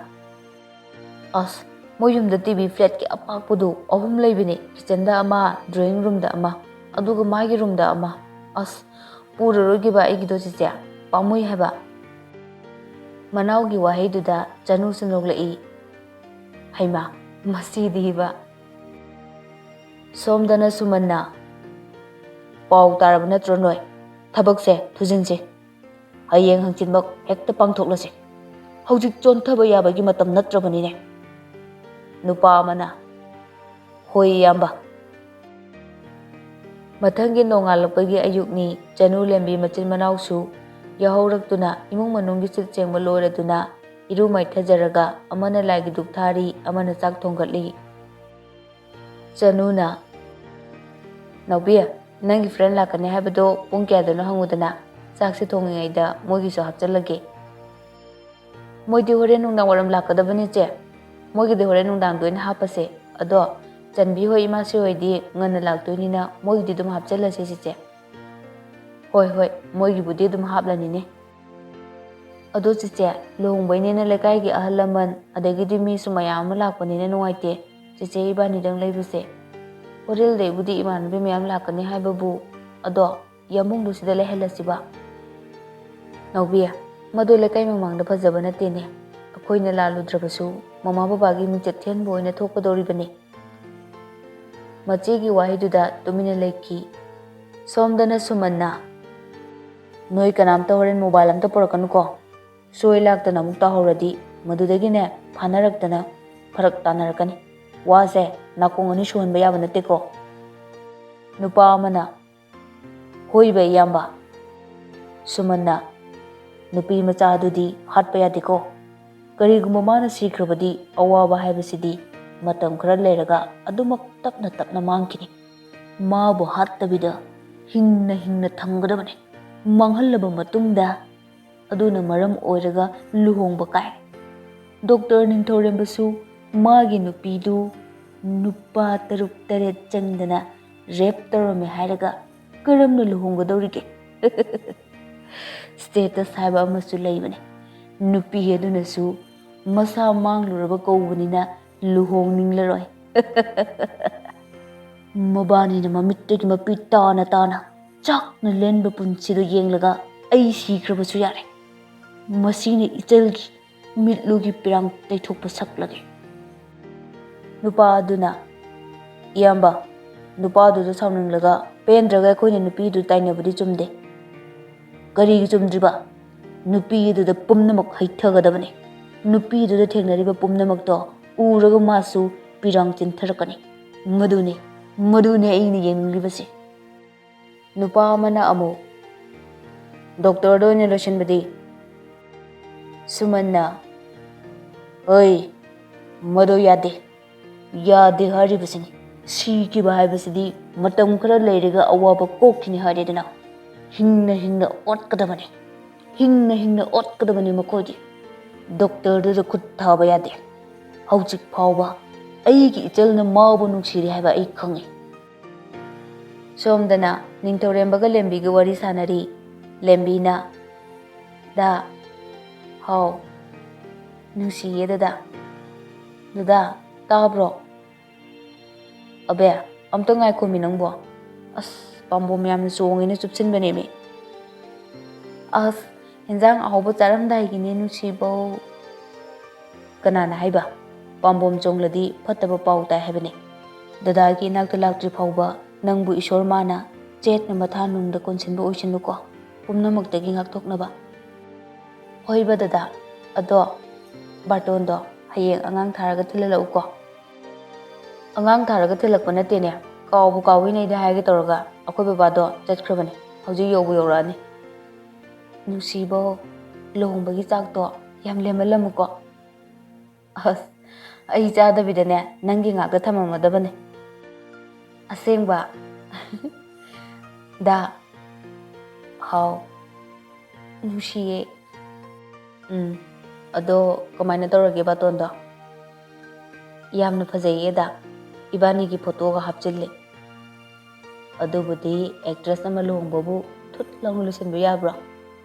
"ꯑꯁ, ꯃꯣꯏ ꯌꯨꯝꯗ ꯇꯤ ꯚꯤ ꯐ꯭ꯂꯦꯠꯀꯤ ꯑꯄꯥꯛꯄꯗꯣ ꯑꯍꯨꯝ ꯂꯩꯕꯅꯦ, ꯀꯤꯆꯟꯗ ꯑꯃ, ꯗ꯭ꯔꯣꯌꯤꯡ ꯔꯨꯝꯗ ꯑꯃ, ꯑꯗꯨꯒ ꯃꯥꯒꯤ ꯔꯨꯝꯗ ꯑꯃ꯫ ꯑꯁ, ꯄꯨꯔꯔꯣꯏꯒꯦꯕ ꯑꯩꯒꯤꯗꯣ ꯆꯦꯆꯦ, ꯄꯥꯝꯃꯨꯏ ꯍꯥꯏꯕ꯫ ꯃꯅꯥꯎꯒꯤ ꯋꯥꯍꯩꯗꯨꯗ ꯆꯅꯨꯁꯨ ꯅꯣꯛꯂꯛꯏ꯫ "ꯍꯩꯃꯥ, ꯃꯁꯤꯗꯤꯕ!" ꯁꯣꯝꯗꯅ ꯁꯨꯃꯟꯅ, "ꯄꯥꯎ ꯇꯥꯔꯕ ꯅꯠꯇ꯭ꯔꯣ ꯅꯣꯏ? ꯊꯕꯛꯁꯦ ꯊꯨꯖꯤꯟꯁꯦ꯫ ꯍꯌꯦꯡ ꯍꯪꯆꯤꯠꯃꯛ ꯍꯦꯛꯇ ꯄꯥꯡꯊꯣꯛꯂꯁꯦ꯫ ꯍꯧꯖꯤꯛ ꯆꯣꯟꯊꯕ ꯌꯥꯕꯒꯤ ꯃꯇꯝ ꯅꯠꯇ꯭ꯔꯕꯅꯤꯅꯦ"꯫ ꯅꯨꯄꯥ ꯑꯃꯅ, "ꯍꯣꯏ, ꯏꯌꯥꯝꯕ"꯫ ꯃꯊꯪꯒꯤ ꯅꯣꯡꯉꯥꯜꯂꯛꯄꯒꯤ ꯑꯌꯨꯛꯅꯤ꯫ ꯆꯅꯨ ꯂꯦꯝꯕꯤ ꯃꯆꯤꯟ ꯃꯅꯥꯎꯁꯨ ꯌꯥꯍꯧꯔꯛꯇꯨꯅ ꯏꯃꯨꯡ ꯃꯅꯨꯡꯒꯤ ꯁꯤꯠ ꯁꯦꯡꯕ ꯂꯣꯏꯔꯗꯨꯅ ꯏꯔꯨ ꯃꯥꯏꯊꯖꯔꯒ ꯑꯃꯅ ꯂꯥꯏꯒꯤ ꯙꯨꯞ ꯊꯥꯔꯤ, ꯑꯃꯅ ꯆꯥꯛ ꯊꯣꯡꯒꯠꯂꯤ꯫ ꯆꯅꯨꯅ, "ꯅꯥꯎꯕꯤ, ꯅꯪꯒꯤ friend ꯂꯥꯛꯀꯅꯤ ꯍꯥꯏꯕꯗꯣ ꯄꯨꯡ ꯀꯌꯥꯗꯅꯣ ꯍꯪꯉꯨꯗꯅ, ꯆꯥꯛꯁꯦ ꯊꯣꯡꯉꯤꯉꯩꯗ ꯃꯣꯏꯒꯤꯁꯨ ꯍꯥꯞꯆꯜꯂꯒꯦ"꯫ "ꯃꯣꯏꯗꯤ ꯍꯣꯔꯦꯟ ꯅꯨꯡꯗꯥꯡ ꯋꯥꯏꯔꯝ ꯂꯥꯛꯀꯗꯕꯅꯤ ꯆꯦ꯫ ꯃꯣꯏꯒꯤꯗꯤ ꯍꯣꯔꯦꯟ ꯅꯨꯡꯗꯥꯡꯗ ꯑꯣꯏꯅ ꯍꯥꯞꯄꯁꯦ꯫ ꯑꯗꯣ ꯆꯟꯕꯤ ꯍꯣꯏ, ꯏꯃꯥꯁꯤ ꯍꯣꯏꯗꯤ ꯉꯟꯅ ꯂꯥꯛꯇꯣꯏꯅꯤꯅ ꯃꯣꯏꯒꯤꯗꯤ ꯑꯗꯨꯝ ꯍꯥꯞꯆꯜꯂꯁꯦ ꯆꯦꯆꯦ"꯫ "ꯍꯣꯏ, ꯍꯣꯏ, ꯃꯣꯏꯒꯤꯕꯨꯗꯤ ꯑꯗꯨꯝ ꯍꯥꯞꯂꯅꯤꯅꯦ"꯫ "ꯑꯗꯣ ꯆꯦꯆꯦ, ꯂꯨꯍꯣꯡꯕꯩꯅꯦꯅ ꯂꯩꯀꯥꯏꯒꯤ ꯑꯍꯜ ꯂꯃꯟ ꯑꯗꯒꯤꯗꯤ ꯃꯤꯁꯨ ꯃꯌꯥꯝ ꯑꯃ ꯂꯥꯛꯄꯅꯤꯅ ꯅꯨꯡꯉꯥꯏꯇꯦ꯫ ꯆꯦꯆꯦ ꯏꯕꯥꯅꯤꯗꯪ ꯂꯩꯕꯁꯦ"꯫ "ꯍꯣꯔꯦꯜꯗꯩꯕꯨꯗꯤ ꯏꯃꯥꯟꯅꯕꯤ ꯃꯌꯥꯝ ꯂꯥꯛꯀꯅꯤ ꯍꯥꯏꯕꯕꯨ, ꯑꯗꯣ ꯌꯥꯝꯕꯨꯡꯗꯨ ꯁꯤꯗ ꯂꯩꯍꯜꯂꯁꯤꯕ"꯫ "ꯅꯥꯎꯕꯤ, ꯃꯗꯨ ꯂꯩꯀꯥꯏ ꯃꯃꯥꯡꯗ ꯐꯖꯕ ꯅꯠꯇꯦꯅꯦ꯫ ꯑꯩꯈꯣꯏꯅ ꯂꯥꯜꯂꯨꯗ꯭ꯔꯕꯁꯨ ꯃꯃꯥ ꯕꯕꯥꯒꯤ ꯃꯤꯡꯆꯠ ꯊꯦꯟꯕ ꯑꯣꯏꯅ ꯊꯣꯛꯀꯗꯧꯔꯤꯕꯅꯤ"꯫ ꯃꯆꯦꯒꯤ ꯋꯥꯍꯩꯗꯨꯗ ꯇꯨꯃꯤꯟꯅ ꯂꯩꯈꯤ꯫ ꯁꯣꯝꯗꯅ ꯁꯨꯃꯟꯅ, "ꯅꯣꯏ ꯀꯅꯥꯝꯇ ꯍꯣꯔꯦꯟ mobile ꯑꯝꯇ ꯄꯨꯔꯛꯀꯅꯨꯀꯣ꯫ ꯁꯣꯏ ꯂꯥꯛꯇꯅ ꯑꯃꯨꯛ ꯇꯥꯍꯧꯔꯗꯤ ꯃꯗꯨꯗꯒꯤꯅꯦ ꯐꯥꯅꯔꯛꯇꯅ ꯐꯔꯛ ꯇꯥꯅꯔꯛꯀꯅꯤ꯫ ꯋꯥꯁꯦ ꯅꯥꯀꯣꯡ ꯑꯅꯤ ꯁꯨꯍꯟꯕ ꯌꯥꯕ ꯅꯠꯇꯦꯀꯣ"꯫ ꯅꯨꯄꯥ ꯑꯃꯅ, "ꯍꯣꯏꯕ ꯏꯌꯥꯝꯕ"꯫ ꯁꯨꯃꯟꯅ, "ꯅꯨꯄꯤ ꯃꯆꯥꯗꯨꯗꯤ ꯍꯥꯠꯄ ꯌꯥꯗꯦꯀꯣ꯫ ꯀꯔꯤꯒꯨꯝꯕ ꯃꯥꯅ ꯁꯤꯈ꯭ꯔꯕꯗꯤ ꯑꯋꯥꯕ ꯍꯥꯏꯕꯁꯤꯗꯤ ꯃꯇꯝ ꯈꯔ ꯂꯩꯔꯒ ꯑꯗꯨꯃꯛ ꯇꯞꯅ ꯇꯞꯅ ꯃꯥꯡꯈꯤꯅꯤ꯫ ꯃꯥꯕꯨ ꯍꯥꯠꯇꯕꯤꯗ ꯍꯤꯡꯅ ꯍꯤꯡꯅ ꯊꯝꯒꯗꯕꯅꯤ꯫ ꯃꯥꯡꯍꯜꯂꯕ ꯃꯇꯨꯡꯗ ꯑꯗꯨꯅ ꯃꯔꯝ ꯑꯣꯏꯔꯒ ꯂꯨꯍꯣꯡꯕ ꯀꯥꯏ꯫ ꯗꯣꯛꯇꯔ ꯅꯤꯡꯊꯧꯔꯦꯝꯕꯁꯨ ꯃꯥꯒꯤ ꯅꯨꯄꯤꯗꯨ ꯅꯨꯄꯥ ꯇꯔꯨꯛ ꯇꯔꯦꯠ ꯆꯪꯗꯅ rape ꯇꯧꯔꯝꯃꯦ ꯍꯥꯏꯔꯒ ꯀꯔꯝꯅ ꯂꯨꯍꯣꯡꯒꯗꯧꯔꯤꯒꯦ?" Status ꯍꯥꯏꯕ ꯑꯃꯁꯨ ꯂꯩꯕꯅꯦ꯫ ꯅꯨꯄꯤ ꯑꯗꯨꯅꯁꯨ ꯃꯁꯥ ꯃꯥꯡꯂꯨꯔꯕ ꯀꯧꯕꯅꯤꯅ ꯂꯨꯍꯣꯡꯅꯤꯡꯂꯔꯣꯏ꯫ ꯃꯕꯥꯅꯤꯅ ꯃꯃꯤꯠꯇꯒꯤ ꯃꯄꯤ ꯇꯥꯅ ꯇꯥꯅ ꯆꯥꯛꯅ ꯂꯦꯟꯕ ꯄꯨꯟꯁꯤꯗꯣ ꯌꯦꯡꯂꯒ ꯑꯩ ꯁꯤꯈ꯭ꯔꯕꯁꯨ ꯌꯥꯔꯦ꯫ ꯃꯁꯤꯅ ꯏꯆꯜꯒꯤ ꯃꯤꯠꯂꯨꯒꯤ ꯄꯤꯔꯥꯡ ꯇꯩꯊꯣꯛꯄ ꯁꯛꯂꯒꯦ꯫ ꯅꯨꯄꯥ ꯑꯗꯨꯅ, "ꯏꯌꯥꯝꯕ, ꯅꯨꯄꯥꯗꯨꯗ ꯁꯥꯎꯅꯤꯡꯂꯒ ꯄꯦꯟꯗ꯭ꯔꯒ ꯑꯩꯈꯣꯏꯅ ꯅꯨꯄꯤꯗꯨ ꯇꯥꯏꯅꯕꯗꯤ ꯆꯨꯝꯗꯦ꯫ ꯀꯔꯤꯒꯤ ꯆꯨꯝꯗ꯭ꯔꯤꯕ? ꯅꯨꯄꯤ ꯑꯗꯨꯗ ꯄꯨꯝꯅꯃꯛ ꯍꯩꯊꯒꯗꯕꯅꯤ꯫ ꯅꯨꯄꯤꯗꯨꯗ ꯊꯦꯡꯅꯔꯤꯕ ꯄꯨꯝꯅꯃꯛꯇꯣ ꯎꯔꯒ ꯃꯥꯁꯨ ꯄꯤꯔꯥꯡ ꯆꯤꯟꯊꯔꯛꯀꯅꯤ꯫ ꯃꯗꯨꯅꯤ, ꯃꯗꯨꯅꯤ ꯑꯩꯅ ꯌꯦꯡꯅꯤꯡꯂꯤꯕꯁꯤ꯫" ꯅꯨꯄꯥ ꯑꯃꯅ ꯑꯃꯨꯛ, "ꯗꯣꯛꯇꯔꯗ ꯑꯣꯏꯅ ꯂꯣꯏꯁꯤꯟꯕꯗꯤ?" ꯁꯨꯃꯟꯅ, "ꯍꯣꯏ, ꯃꯗꯨ ꯌꯥꯗꯦ꯫ ꯌꯥꯗꯦ ꯍꯥꯏꯔꯤꯕꯁꯤꯅꯤ꯫ ꯁꯤꯈꯤꯕ ꯍꯥꯏꯕꯁꯤꯗꯤ ꯃꯇꯝ ꯈꯔ ꯂꯩꯔꯒ ꯑꯋꯥꯕ ꯀꯣꯛꯈꯤꯅꯤ ꯍꯥꯏꯔꯦꯗꯅ꯫ ꯍꯤꯡꯅ ꯍꯤꯡꯅ ꯑꯣꯠꯀꯗꯕꯅꯤ꯫ ꯍꯤꯡꯅ ꯍꯤꯡꯅ ꯑꯣꯠꯀꯗꯕꯅꯤ ꯃꯈꯣꯏꯗꯤ꯫ ꯗꯣꯛꯇꯔꯗꯨꯗ ꯈꯨꯠ ꯊꯥꯕ ꯌꯥꯗꯦ꯫ ꯍꯧꯖꯤꯛ ꯐꯥꯎꯕ ꯑꯩꯒꯤ ꯏꯆꯜꯅ ꯃꯥꯕꯨ ꯅꯨꯡꯁꯤꯔꯤ ꯍꯥꯏꯕ ꯑꯩ ꯈꯪꯉꯤ꯫" ꯁꯣꯝꯗꯅ ꯅꯤꯡꯊꯧꯔꯦꯝꯕꯒ ꯂꯦꯝꯕꯤꯒ ꯋꯥꯔꯤ ꯁꯥꯟꯅꯔꯤ꯫ ꯂꯦꯝꯕꯤꯅ, "ꯗꯥ, ꯍꯥꯎ, ꯅꯨꯡꯁꯤꯌꯦ ꯗꯗꯥ꯫ ꯗꯗꯥ, ꯇꯥꯕ꯭ꯔꯣ? ꯑꯕꯦ, ꯑꯝꯇ ꯉꯥꯏꯈꯣꯃꯤ ꯅꯪꯕꯣ꯫ ꯑꯁ, ꯄꯥꯝꯕꯣꯝ ꯌꯥꯝꯅ ꯆꯣꯡꯉꯦꯅ ꯆꯨꯞꯁꯤꯟꯕꯅꯦꯃꯤ꯫ ꯑꯁ, ꯍꯦꯟꯖꯥꯡ ꯑꯍꯥꯎꯕ ꯆꯥꯔꯝꯗꯥꯏꯒꯤꯅꯦ ꯅꯨꯡꯁꯤꯕꯧ꯫" "ꯀꯅꯥꯅ ꯍꯥꯏꯕ? ꯄꯥꯝꯕꯣꯝ ꯆꯣꯡꯂꯗꯤ ꯐꯠꯇꯕ ꯄꯥꯎ ꯇꯥꯏ ꯍꯥꯏꯕꯅꯦ꯫ ꯗꯗꯥꯒꯤ ꯏꯅꯥꯛꯇ ꯂꯥꯛꯇ꯭ꯔꯤ ꯐꯥꯎꯕ ꯅꯪꯕꯨ ꯏꯁꯣꯔ ꯃꯥꯅ ꯆꯦꯠꯅ ꯃꯊꯥ ꯅꯨꯡꯗ ꯀꯣꯟꯁꯤꯟꯕ ꯑꯣꯏꯁꯅꯨꯀꯣ, ꯄꯨꯝꯅꯃꯛꯇꯒꯤ ꯉꯥꯛꯊꯣꯛꯅꯕ꯫" "ꯍꯣꯏꯕ ꯗꯗꯥ, ꯑꯗꯣ ꯕꯥꯔꯇꯣꯟꯗꯣ ꯍꯌꯦꯡ ꯑꯉꯥꯡ ꯊꯥꯔꯒ ꯊꯤꯜꯍꯜꯂꯛꯎꯀꯣ꯫" "ꯑꯉꯥꯡ ꯊꯥꯔꯒ ꯊꯤꯜꯂꯛꯄ ꯅꯠꯇꯦꯅꯦ, ꯀꯥꯎꯕꯨ ꯀꯥꯎꯏꯅꯦ ꯑꯩꯗꯤ ꯍꯥꯏꯒꯦ ꯇꯧꯔꯒ, ꯑꯩꯈꯣꯏ ꯕꯕꯥꯗꯣ ꯆꯠꯈ꯭ꯔꯕꯅꯦ, ꯍꯧꯖꯤꯛ ꯌꯧꯕꯨ ꯌꯧꯔꯛꯑꯅꯤ꯫" "ꯅꯨꯡꯁꯤꯕꯧ, ꯂꯨꯍꯣꯡꯕꯒꯤ ꯆꯥꯛꯇꯣ ꯌꯥꯝ ꯂꯦꯝꯃꯜꯂꯝꯃꯨꯀꯣ꯫" "ꯑꯁ, ꯑꯩ ꯆꯥꯗꯕꯤꯗꯅꯦ ꯅꯪꯒꯤ ꯉꯥꯛꯇ ꯊꯝꯃꯝꯃꯗꯕꯅꯦ꯫" "ꯑꯁꯦꯡꯕ?" "ꯗꯥ, ꯍꯥꯎ, ꯅꯨꯡꯁꯤꯌꯦ꯫" "ꯎꯝ, ꯑꯗꯣ ꯀꯃꯥꯏꯅ ꯇꯧꯔꯒꯦ ꯕꯥꯇꯣꯟꯗꯣ?" "ꯌꯥꯝꯅ ꯐꯖꯩꯌꯦ ꯗꯥ, ꯏꯕꯥꯅꯤꯒꯤ ꯐꯣꯇꯣꯒ ꯍꯥꯞꯆꯤꯜꯂꯦ꯫" "ꯑꯗꯨꯕꯨꯗꯤ ꯑꯦꯛꯇ꯭ꯔꯦꯁ ꯑꯃ ꯂꯨꯍꯣꯡꯕꯕꯨ ꯊꯨꯠ ꯂꯥꯎꯅ ꯂꯣꯏꯁꯤꯟꯕ ꯌꯥꯕ꯭ꯔꯣ?"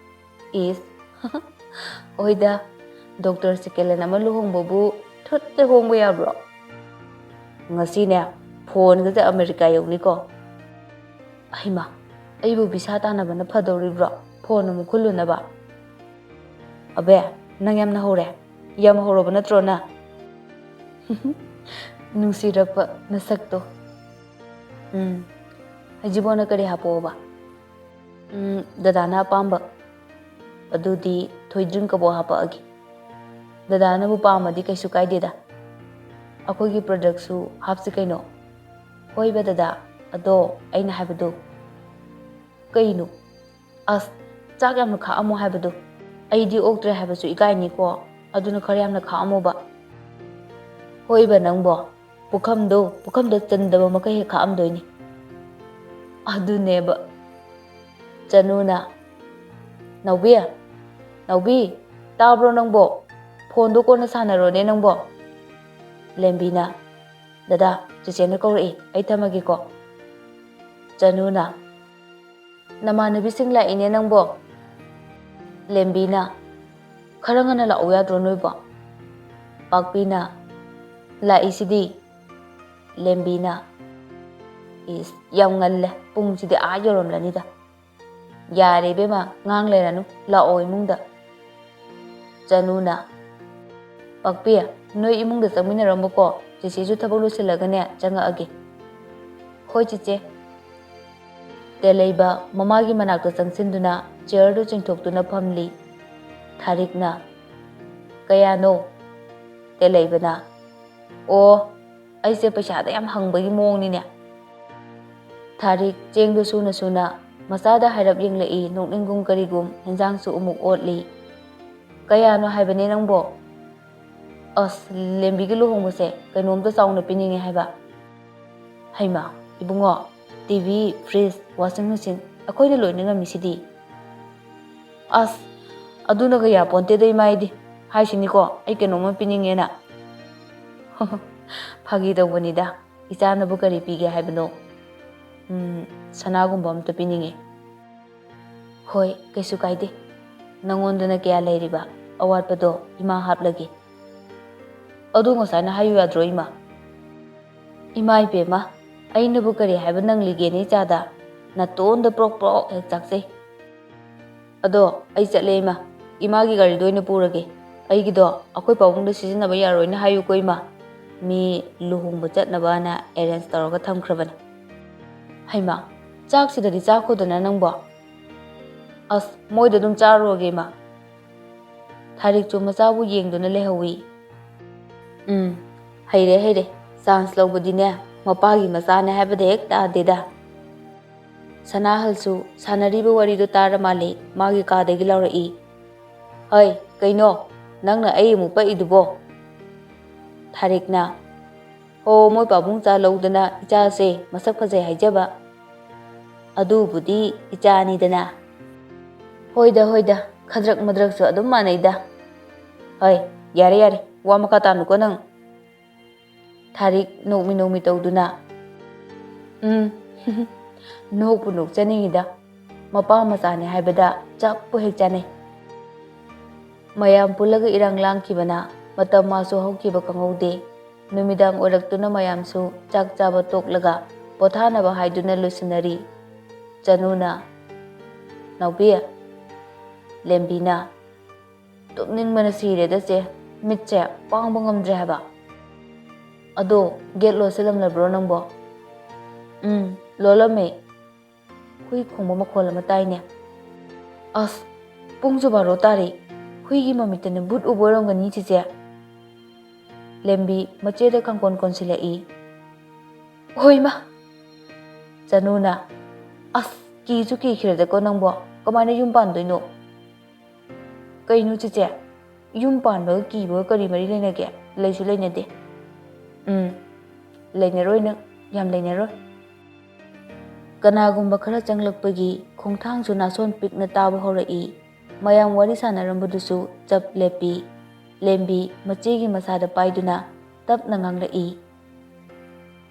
"ꯏꯁ, ꯍꯣꯏꯗ, ꯗꯣꯛꯇꯔ ꯁꯦꯀꯦꯟ ꯍꯦꯟ ꯑꯃ ꯂꯨꯍꯣꯡꯕꯕꯨ ꯊꯨꯠꯇ ꯍꯣꯡꯕ ꯌꯥꯕ꯭ꯔꯣ? ꯉꯁꯤꯅꯦ ꯐꯣꯟꯒꯁꯦ ꯑꯃꯦꯔꯤꯀꯥ ꯌꯧꯅꯤꯀꯣ꯫" "ꯑꯩꯃ, ꯑꯩꯕꯨ ꯚꯤꯁꯥ ꯇꯥꯟꯅꯕꯅ ꯐꯗꯧꯔꯤꯕ꯭ꯔꯣ, ꯐꯣꯟ ꯑꯃꯨꯛ ꯈꯨꯜꯂꯨꯅꯕ?" ꯑꯕꯦ, ꯅꯪ ꯌꯥꯝꯅ ꯍꯧꯔꯦ꯫ ꯌꯥꯝ ꯍꯧꯔꯕ ꯅꯠꯇ꯭ꯔꯣ ꯅꯪ? ꯅꯨꯡꯁꯤꯔꯛꯄ ꯅꯁꯛꯇꯣ꯫ ꯎꯝ, ꯍꯩꯖꯤꯕꯣꯟꯅ ꯀꯔꯤ ꯍꯥꯞꯄꯛꯑꯣꯕ? ꯎꯝ, ꯗꯗꯥꯅ ꯑꯄꯥꯝꯕ꯫ ꯑꯗꯨꯗꯤ ꯊꯣꯏꯗ꯭ꯔꯤꯡ ꯀꯕꯣꯛ ꯍꯥꯞꯄꯛꯑꯒꯦ꯫ ꯗꯗꯥꯅꯕꯨ ꯄꯥꯝꯃꯗꯤ ꯀꯩꯁꯨ ꯀꯥꯏꯗꯦꯗ꯫ ꯑꯩꯈꯣꯏꯒꯤ productꯁꯨ ꯍꯥꯞꯁꯤ ꯀꯩꯅꯣ꯫ ꯍꯣꯏꯕ ꯗꯗꯥ, ꯑꯗꯣ ꯑꯩꯅ ꯍꯥꯏꯕꯗꯣ꯫ ꯀꯩꯅꯣ? ꯑꯁ, ꯆꯥꯛ ꯌꯥꯝꯅ ꯈꯥꯛꯑꯝꯃꯣ ꯍꯥꯏꯕꯗꯣ꯫ ꯑꯩꯗꯤ ꯑꯣꯛꯇ꯭ꯔꯦ ꯍꯥꯏꯕꯁꯨ ꯏꯀꯥꯏꯅꯤꯀꯣ, ꯑꯗꯨꯅ ꯈꯔ ꯌꯥꯝꯅ ꯈꯥꯛꯑꯝꯃꯣꯕ꯫ ꯍꯣꯏꯕ ꯅꯪꯕꯣ, ꯄꯨꯈꯝꯗꯣ, ꯄꯨꯈꯝꯗ ꯆꯟꯗꯕ ꯃꯈꯩ ꯍꯦꯛ ꯈꯥꯛꯑꯝꯗꯣꯏꯅꯤ꯫ ꯑꯗꯨꯅꯦꯕ꯫ ꯆꯅꯨꯅ, "ꯅꯥꯎꯕꯤ, ꯅꯥꯎꯕꯤ, ꯇꯥꯕ꯭ꯔꯣ ꯅꯪꯕꯣ? ꯐꯣꯟꯗꯣ ꯀꯣꯟꯅ ꯁꯥꯟꯅꯔꯣꯅꯦ ꯅꯪꯕꯣ꯫" ꯂꯦꯝꯕꯤꯅ, "ꯗꯗꯥ, ꯆꯦꯆꯦꯅ ꯀꯧꯔꯛꯏ, ꯑꯩ ꯊꯝꯃꯒꯦꯀꯣ꯫" ꯆꯅꯨꯅ, "ꯅꯃꯥꯟꯅꯕꯤꯁꯤꯡ ꯂꯥꯛꯏꯅꯦ ꯅꯪꯕꯣ꯫" ꯂꯦꯝꯕꯤꯅ, "ꯈꯔ ꯉꯟꯅ ꯂꯥꯛꯎ ꯌꯥꯗ꯭ꯔꯣ ꯅꯣꯏꯕꯣ?" ꯄꯥꯛꯄꯤꯅ, "ꯂꯥꯛꯏꯁꯤꯗꯤ꯫" ꯂꯦꯝꯕꯤꯅ, "ꯏꯁ, ꯌꯥꯝ ꯉꯜꯂꯦ, ꯄꯨꯡꯁꯤꯗꯤ ꯑꯥ ꯌꯧꯔꯝꯂꯅꯤꯗ꯫" "ꯌꯥꯔꯦ ꯏꯕꯦꯝꯃ, ꯉꯥꯡ ꯂꯩꯔꯅꯨ, ꯂꯥꯛꯑꯣ ꯏꯃꯨꯡꯗ꯫" ꯆꯅꯨꯅ, "ꯄꯥꯛꯄꯤ, ꯅꯣꯏ ꯏꯃꯨꯡꯗ ꯆꯪꯃꯤꯟꯅꯔꯝꯃꯨꯀꯣ, ꯆꯦꯆꯦꯁꯨ ꯊꯕꯛ ꯂꯣꯏꯁꯤꯜꯂꯒꯅꯦ ꯆꯪꯉꯛꯑꯒꯦ꯫" "ꯍꯣꯏ ꯆꯦꯆꯦ꯫" ꯇꯦꯂꯩꯕ ꯃꯃꯥꯒꯤ ꯃꯅꯥꯛꯇ ꯆꯪꯁꯤꯟꯗꯨꯅ ꯆꯤꯌꯔꯗꯨ ꯆꯤꯡꯊꯣꯛꯇꯨꯅ ꯐꯝꯂꯤ꯫ ꯊꯥꯔꯤꯛꯅ, "ꯀꯌꯥꯅꯣ?" ꯇꯦꯂꯩꯕꯅ, "ꯑꯣ, ꯑꯩꯁꯦ ꯄꯩꯁꯥꯗ ꯌꯥꯝ ꯍꯪꯕꯒꯤ ꯃꯑꯣꯡꯅꯤꯅꯦ꯫" ꯊꯥꯔꯤꯛ ꯆꯦꯡꯗꯨ ꯁꯨꯅ ꯁꯨꯅ ꯃꯆꯥꯗ ꯍꯥꯏꯔꯞ ꯌꯦꯡꯂꯛꯏ, ꯅꯣꯛꯅꯤꯡꯒꯨꯝ ꯀꯔꯤꯒꯨꯝ ꯍꯦꯟꯖꯥꯡꯁꯨ ꯑꯃꯨꯛ ꯑꯣꯠꯂꯤ꯫ "ꯀꯌꯥꯅꯣ ꯍꯥꯏꯕꯅꯦ ꯅꯪꯕꯣ?" "ꯑꯁ, ꯂꯦꯝꯕꯤꯒꯤ ꯂꯨꯍꯣꯡꯕꯁꯦ ꯀꯩꯅꯣꯝꯇ ꯆꯥꯎꯅ ꯄꯤꯅꯤꯡꯉꯦ ꯍꯥꯏꯕ꯫" "ꯍꯩꯃꯥ, Ibungo, T V, fridge, washing machine ꯑꯩꯈꯣꯏꯅ ꯂꯣꯏꯅ ꯉꯝꯃꯤꯁꯤꯗꯤ꯫" "ꯑꯁ, ꯑꯗꯨꯅꯒ ꯌꯥꯄꯣꯟꯇꯦꯗ ꯏꯃꯥ ꯑꯩꯗꯤ꯫ ꯍꯥꯏꯁꯤꯅꯤꯀꯣ, ꯑꯩ ꯀꯩꯅꯣꯝꯃ ꯄꯤꯅꯤꯡꯉꯦꯅ꯫" "ꯐꯥꯒꯤ ꯇꯧꯕꯅꯤꯗ, ꯏꯆꯥꯅꯕꯨ ꯀꯔꯤ ꯄꯤꯒꯦ ꯍꯥꯏꯕꯅꯣ?" "ꯎꯝ, ꯁꯅꯥꯒꯨꯝꯕ ꯑꯝꯇ ꯄꯤꯅꯤꯡꯉꯦ꯫" "ꯍꯣꯏ, ꯀꯩꯁꯨ ꯀꯥꯏꯗꯦ꯫ ꯅꯪꯉꯣꯟꯗꯅ ꯀꯌꯥ ꯂꯩꯔꯤꯕ? ꯑꯋꯥꯠꯄꯗꯣ ꯏꯃꯥ ꯍꯥꯞꯂꯒꯦ꯫" "ꯑꯗꯨ ꯉꯁꯥꯏꯅ ꯍꯥꯏꯌꯨ ꯌꯥꯗ꯭ꯔꯣ ꯏꯃꯥ?" "ꯏꯃꯥ ꯏꯕꯦꯝꯃ, ꯑꯩꯅꯕꯨ ꯀꯔꯤ ꯍꯥꯏꯕ ꯅꯪꯂꯤꯒꯦꯅꯦ ꯏꯆꯥꯗ? ꯅꯥꯇꯣꯟꯗ ꯄ꯭ꯔꯣꯛ ꯄ꯭ꯔꯣꯛ ꯍꯦꯛ ꯆꯥꯛꯆꯩ꯫ ꯑꯗꯣ ꯑꯩ ꯆꯠꯂꯦ ꯏꯃꯥ꯫ ꯏꯃꯥꯒꯤ ꯒꯥꯔꯤꯗꯣ ꯑꯣꯏꯅ ꯄꯨꯔꯒꯦ꯫ ꯑꯩꯒꯤꯗꯣ ꯑꯩꯈꯣꯏ ꯄꯥꯕꯨꯡꯗ ꯁꯤꯖꯤꯟꯅꯕ ꯌꯥꯔꯣꯏꯅ ꯍꯥꯏꯌꯨꯀꯣ ꯏꯃꯥ꯫ ꯃꯤ ꯂꯨꯍꯣꯡꯕ ꯆꯠꯅꯕꯅ ꯑꯦꯔꯦꯟꯖ ꯇꯧꯔꯒ ꯊꯝꯈ꯭ꯔꯕꯅꯤ꯫ ꯍꯩꯃꯥ, ꯆꯥꯛꯁꯤꯗꯗꯤ ꯆꯥꯈꯣꯗꯅ ꯅꯪꯕꯣ꯫ ꯑꯁ, ꯃꯣꯏꯗ ꯑꯗꯨꯝ ꯆꯥꯔꯨꯔꯒꯦ ꯏꯃꯥ꯫ ꯊꯥꯔꯤꯛꯁꯨ ꯃꯆꯥꯕꯨ ꯌꯦꯡꯗꯨꯅ ꯂꯩꯍꯧꯏ꯫ ꯎꯝ, ꯍꯩꯔꯦ ꯍꯩꯔꯦ꯫ ꯆꯥꯟꯁ ꯂꯧꯕꯗꯤꯅꯦ, ꯃꯄꯥꯒꯤ ꯃꯆꯥꯅꯦ ꯍꯥꯏꯕꯗ ꯍꯦꯛ ꯇꯥꯗꯦꯗ꯫ ꯁꯅꯥꯍꯜꯁꯨ ꯁꯥꯟꯅꯔꯤꯕ ꯋꯥꯔꯤꯗꯣ ꯇꯥꯔ ꯃꯥꯜꯂꯦ, ꯃꯥꯒꯤ ꯀꯥꯗꯒꯤ ꯂꯥꯎꯔꯛꯏ꯫ "ꯍꯩ, ꯀꯩꯅꯣ? ꯅꯪꯅ ꯑꯩ ꯑꯃꯨꯛ ꯄꯛꯏꯗꯨꯕꯣ?" ꯊꯥꯔꯤꯛꯅ, "ꯍꯣ, ꯃꯣꯏ ꯄꯥꯕꯨꯡ ꯆꯥ ꯂꯧꯗꯅ ꯏꯆꯥꯁꯦ ꯃꯁꯛ ꯐꯖꯩ ꯍꯥꯏꯖꯕ꯫ ꯑꯗꯨꯕꯨꯗꯤ ꯏꯆꯥꯅꯤꯗꯅ꯫" "ꯍꯣꯏꯗ, ꯍꯣꯏꯗ, ꯈꯗ꯭ꯔꯛ ꯃꯗ꯭ꯔꯛꯁꯨ ꯑꯗꯨꯝ ꯃꯥꯟꯅꯩꯗ꯫ ꯍꯣꯏ, ꯌꯥꯔꯦ, ꯌꯥꯔꯦ, ꯋꯥ ꯃꯈꯥ ꯇꯥꯅꯨꯀꯣ ꯅꯪ꯫" ꯊꯥꯔꯤꯛ ꯅꯣꯛꯃꯤ ꯅꯣꯛꯃꯤ ꯇꯧꯗꯨꯅ, "ꯎꯝ, ꯅꯣꯛꯄꯨ ꯅꯣꯛꯆꯅꯤꯡꯉꯤꯗ꯫ ꯃꯄꯥ ꯃꯆꯥꯅꯤ ꯍꯥꯏꯕꯗ ꯆꯞꯄꯨ ꯍꯦꯛ ꯆꯥꯅꯩ꯫" ꯃꯌꯥꯝ ꯄꯨꯜꯂꯒ ꯏꯔꯥꯡ ꯂꯥꯡꯈꯤꯕꯅ ꯃꯇꯝ ꯃꯥꯁꯨ ꯍꯧꯈꯤꯕ ꯈꯪꯍꯧꯗꯦ꯫ ꯅꯨꯃꯤꯗꯥꯡ ꯑꯣꯏꯔꯛꯇꯨꯅ ꯃꯌꯥꯝꯁꯨ ꯆꯥꯛ ꯆꯥꯕ ꯇꯣꯛꯂꯒ ꯄꯣꯊꯥꯅꯕ ꯍꯥꯏꯗꯨꯅ ꯂꯣꯏꯁꯤꯟꯅꯔꯤ꯫ ꯆꯅꯨꯅ, "ꯅꯥꯎꯕꯤ꯫" ꯂꯦꯝꯕꯤꯅ, "ꯇꯨꯝꯅꯤꯡꯕꯅ ꯁꯤꯔꯦꯗ ꯆꯦ, ꯃꯤꯠꯁꯦ ꯄꯥꯡꯕ ꯉꯝꯗ꯭ꯔꯦ ꯍꯥꯏꯕ꯫ ꯑꯗꯣ, ꯒꯦꯠ ꯂꯣꯟꯁꯤꯜꯂꯝꯂꯕ꯭ꯔꯣ ꯅꯪꯕꯣ?" "ꯎꯝ, ꯂꯣꯜꯂꯝꯃꯦ꯫ ꯍꯨꯏ ꯈꯣꯡꯕ ꯃꯈꯣꯜ ꯑꯃ ꯇꯥꯏꯅꯦ꯫" "ꯑꯁ, ꯄꯨꯡꯁꯨ ꯕꯥꯔꯣ ꯇꯥꯔꯦ꯫ ꯍꯨꯏꯒꯤ ꯃꯃꯤꯠꯇꯅ ꯕꯨꯠ ꯎꯕ ꯑꯣꯏꯔꯝꯒꯅꯤ ꯆꯤꯆꯦ꯫" ꯂꯦꯝꯕꯤ ꯃꯆꯦꯗ ꯀꯥꯡꯀꯣꯟ ꯀꯣꯟꯁꯤꯜꯂꯛꯏ꯫ "ꯍꯣꯏꯃ!" ꯆꯅꯨꯅ, "ꯑꯁ, ꯀꯤꯁꯨ ꯀꯤꯈ꯭ꯔꯦꯗꯀꯣ ꯅꯪꯕꯣ꯫ ꯀꯃꯥꯏꯅ ꯌꯨꯝ ꯄꯥꯟꯗꯣꯏꯅꯣ?" "ꯀꯩꯅꯣ ꯆꯤꯆꯦ? ꯌꯨꯝ ꯄꯥꯟꯕꯒ ꯀꯤꯕꯒ ꯀꯔꯤ ꯃꯔꯤ ꯂꯩꯅꯒꯦ? ꯂꯩꯁꯨ ꯂꯩꯅꯗꯦ꯫" "ꯎꯝ, ꯂꯩꯅꯔꯣꯏ ꯅꯪ, ꯌꯥꯝ ꯂꯩꯅꯔꯣꯏ꯫" ꯀꯅꯥꯒꯨꯝꯕ ꯈꯔ ꯆꯪꯂꯛꯄꯒꯤ ꯈꯣꯡꯊꯥꯡꯁꯨ ꯅꯥꯁꯣꯟ ꯄꯤꯛꯅ ꯇꯥꯕ ꯍꯧꯔꯛꯏ꯫ ꯃꯌꯥꯝ ꯋꯥꯔꯤ ꯁꯥꯟꯅꯔꯝꯕꯗꯨꯁꯨ ꯆꯞ ꯂꯦꯞꯄꯤ꯫ ꯂꯦꯝꯕꯤ ꯃꯆꯦꯒꯤ ꯃꯁꯥꯗ ꯄꯥꯏꯗꯨꯅ ꯇꯞꯅ ꯉꯥꯡꯂꯛꯏ,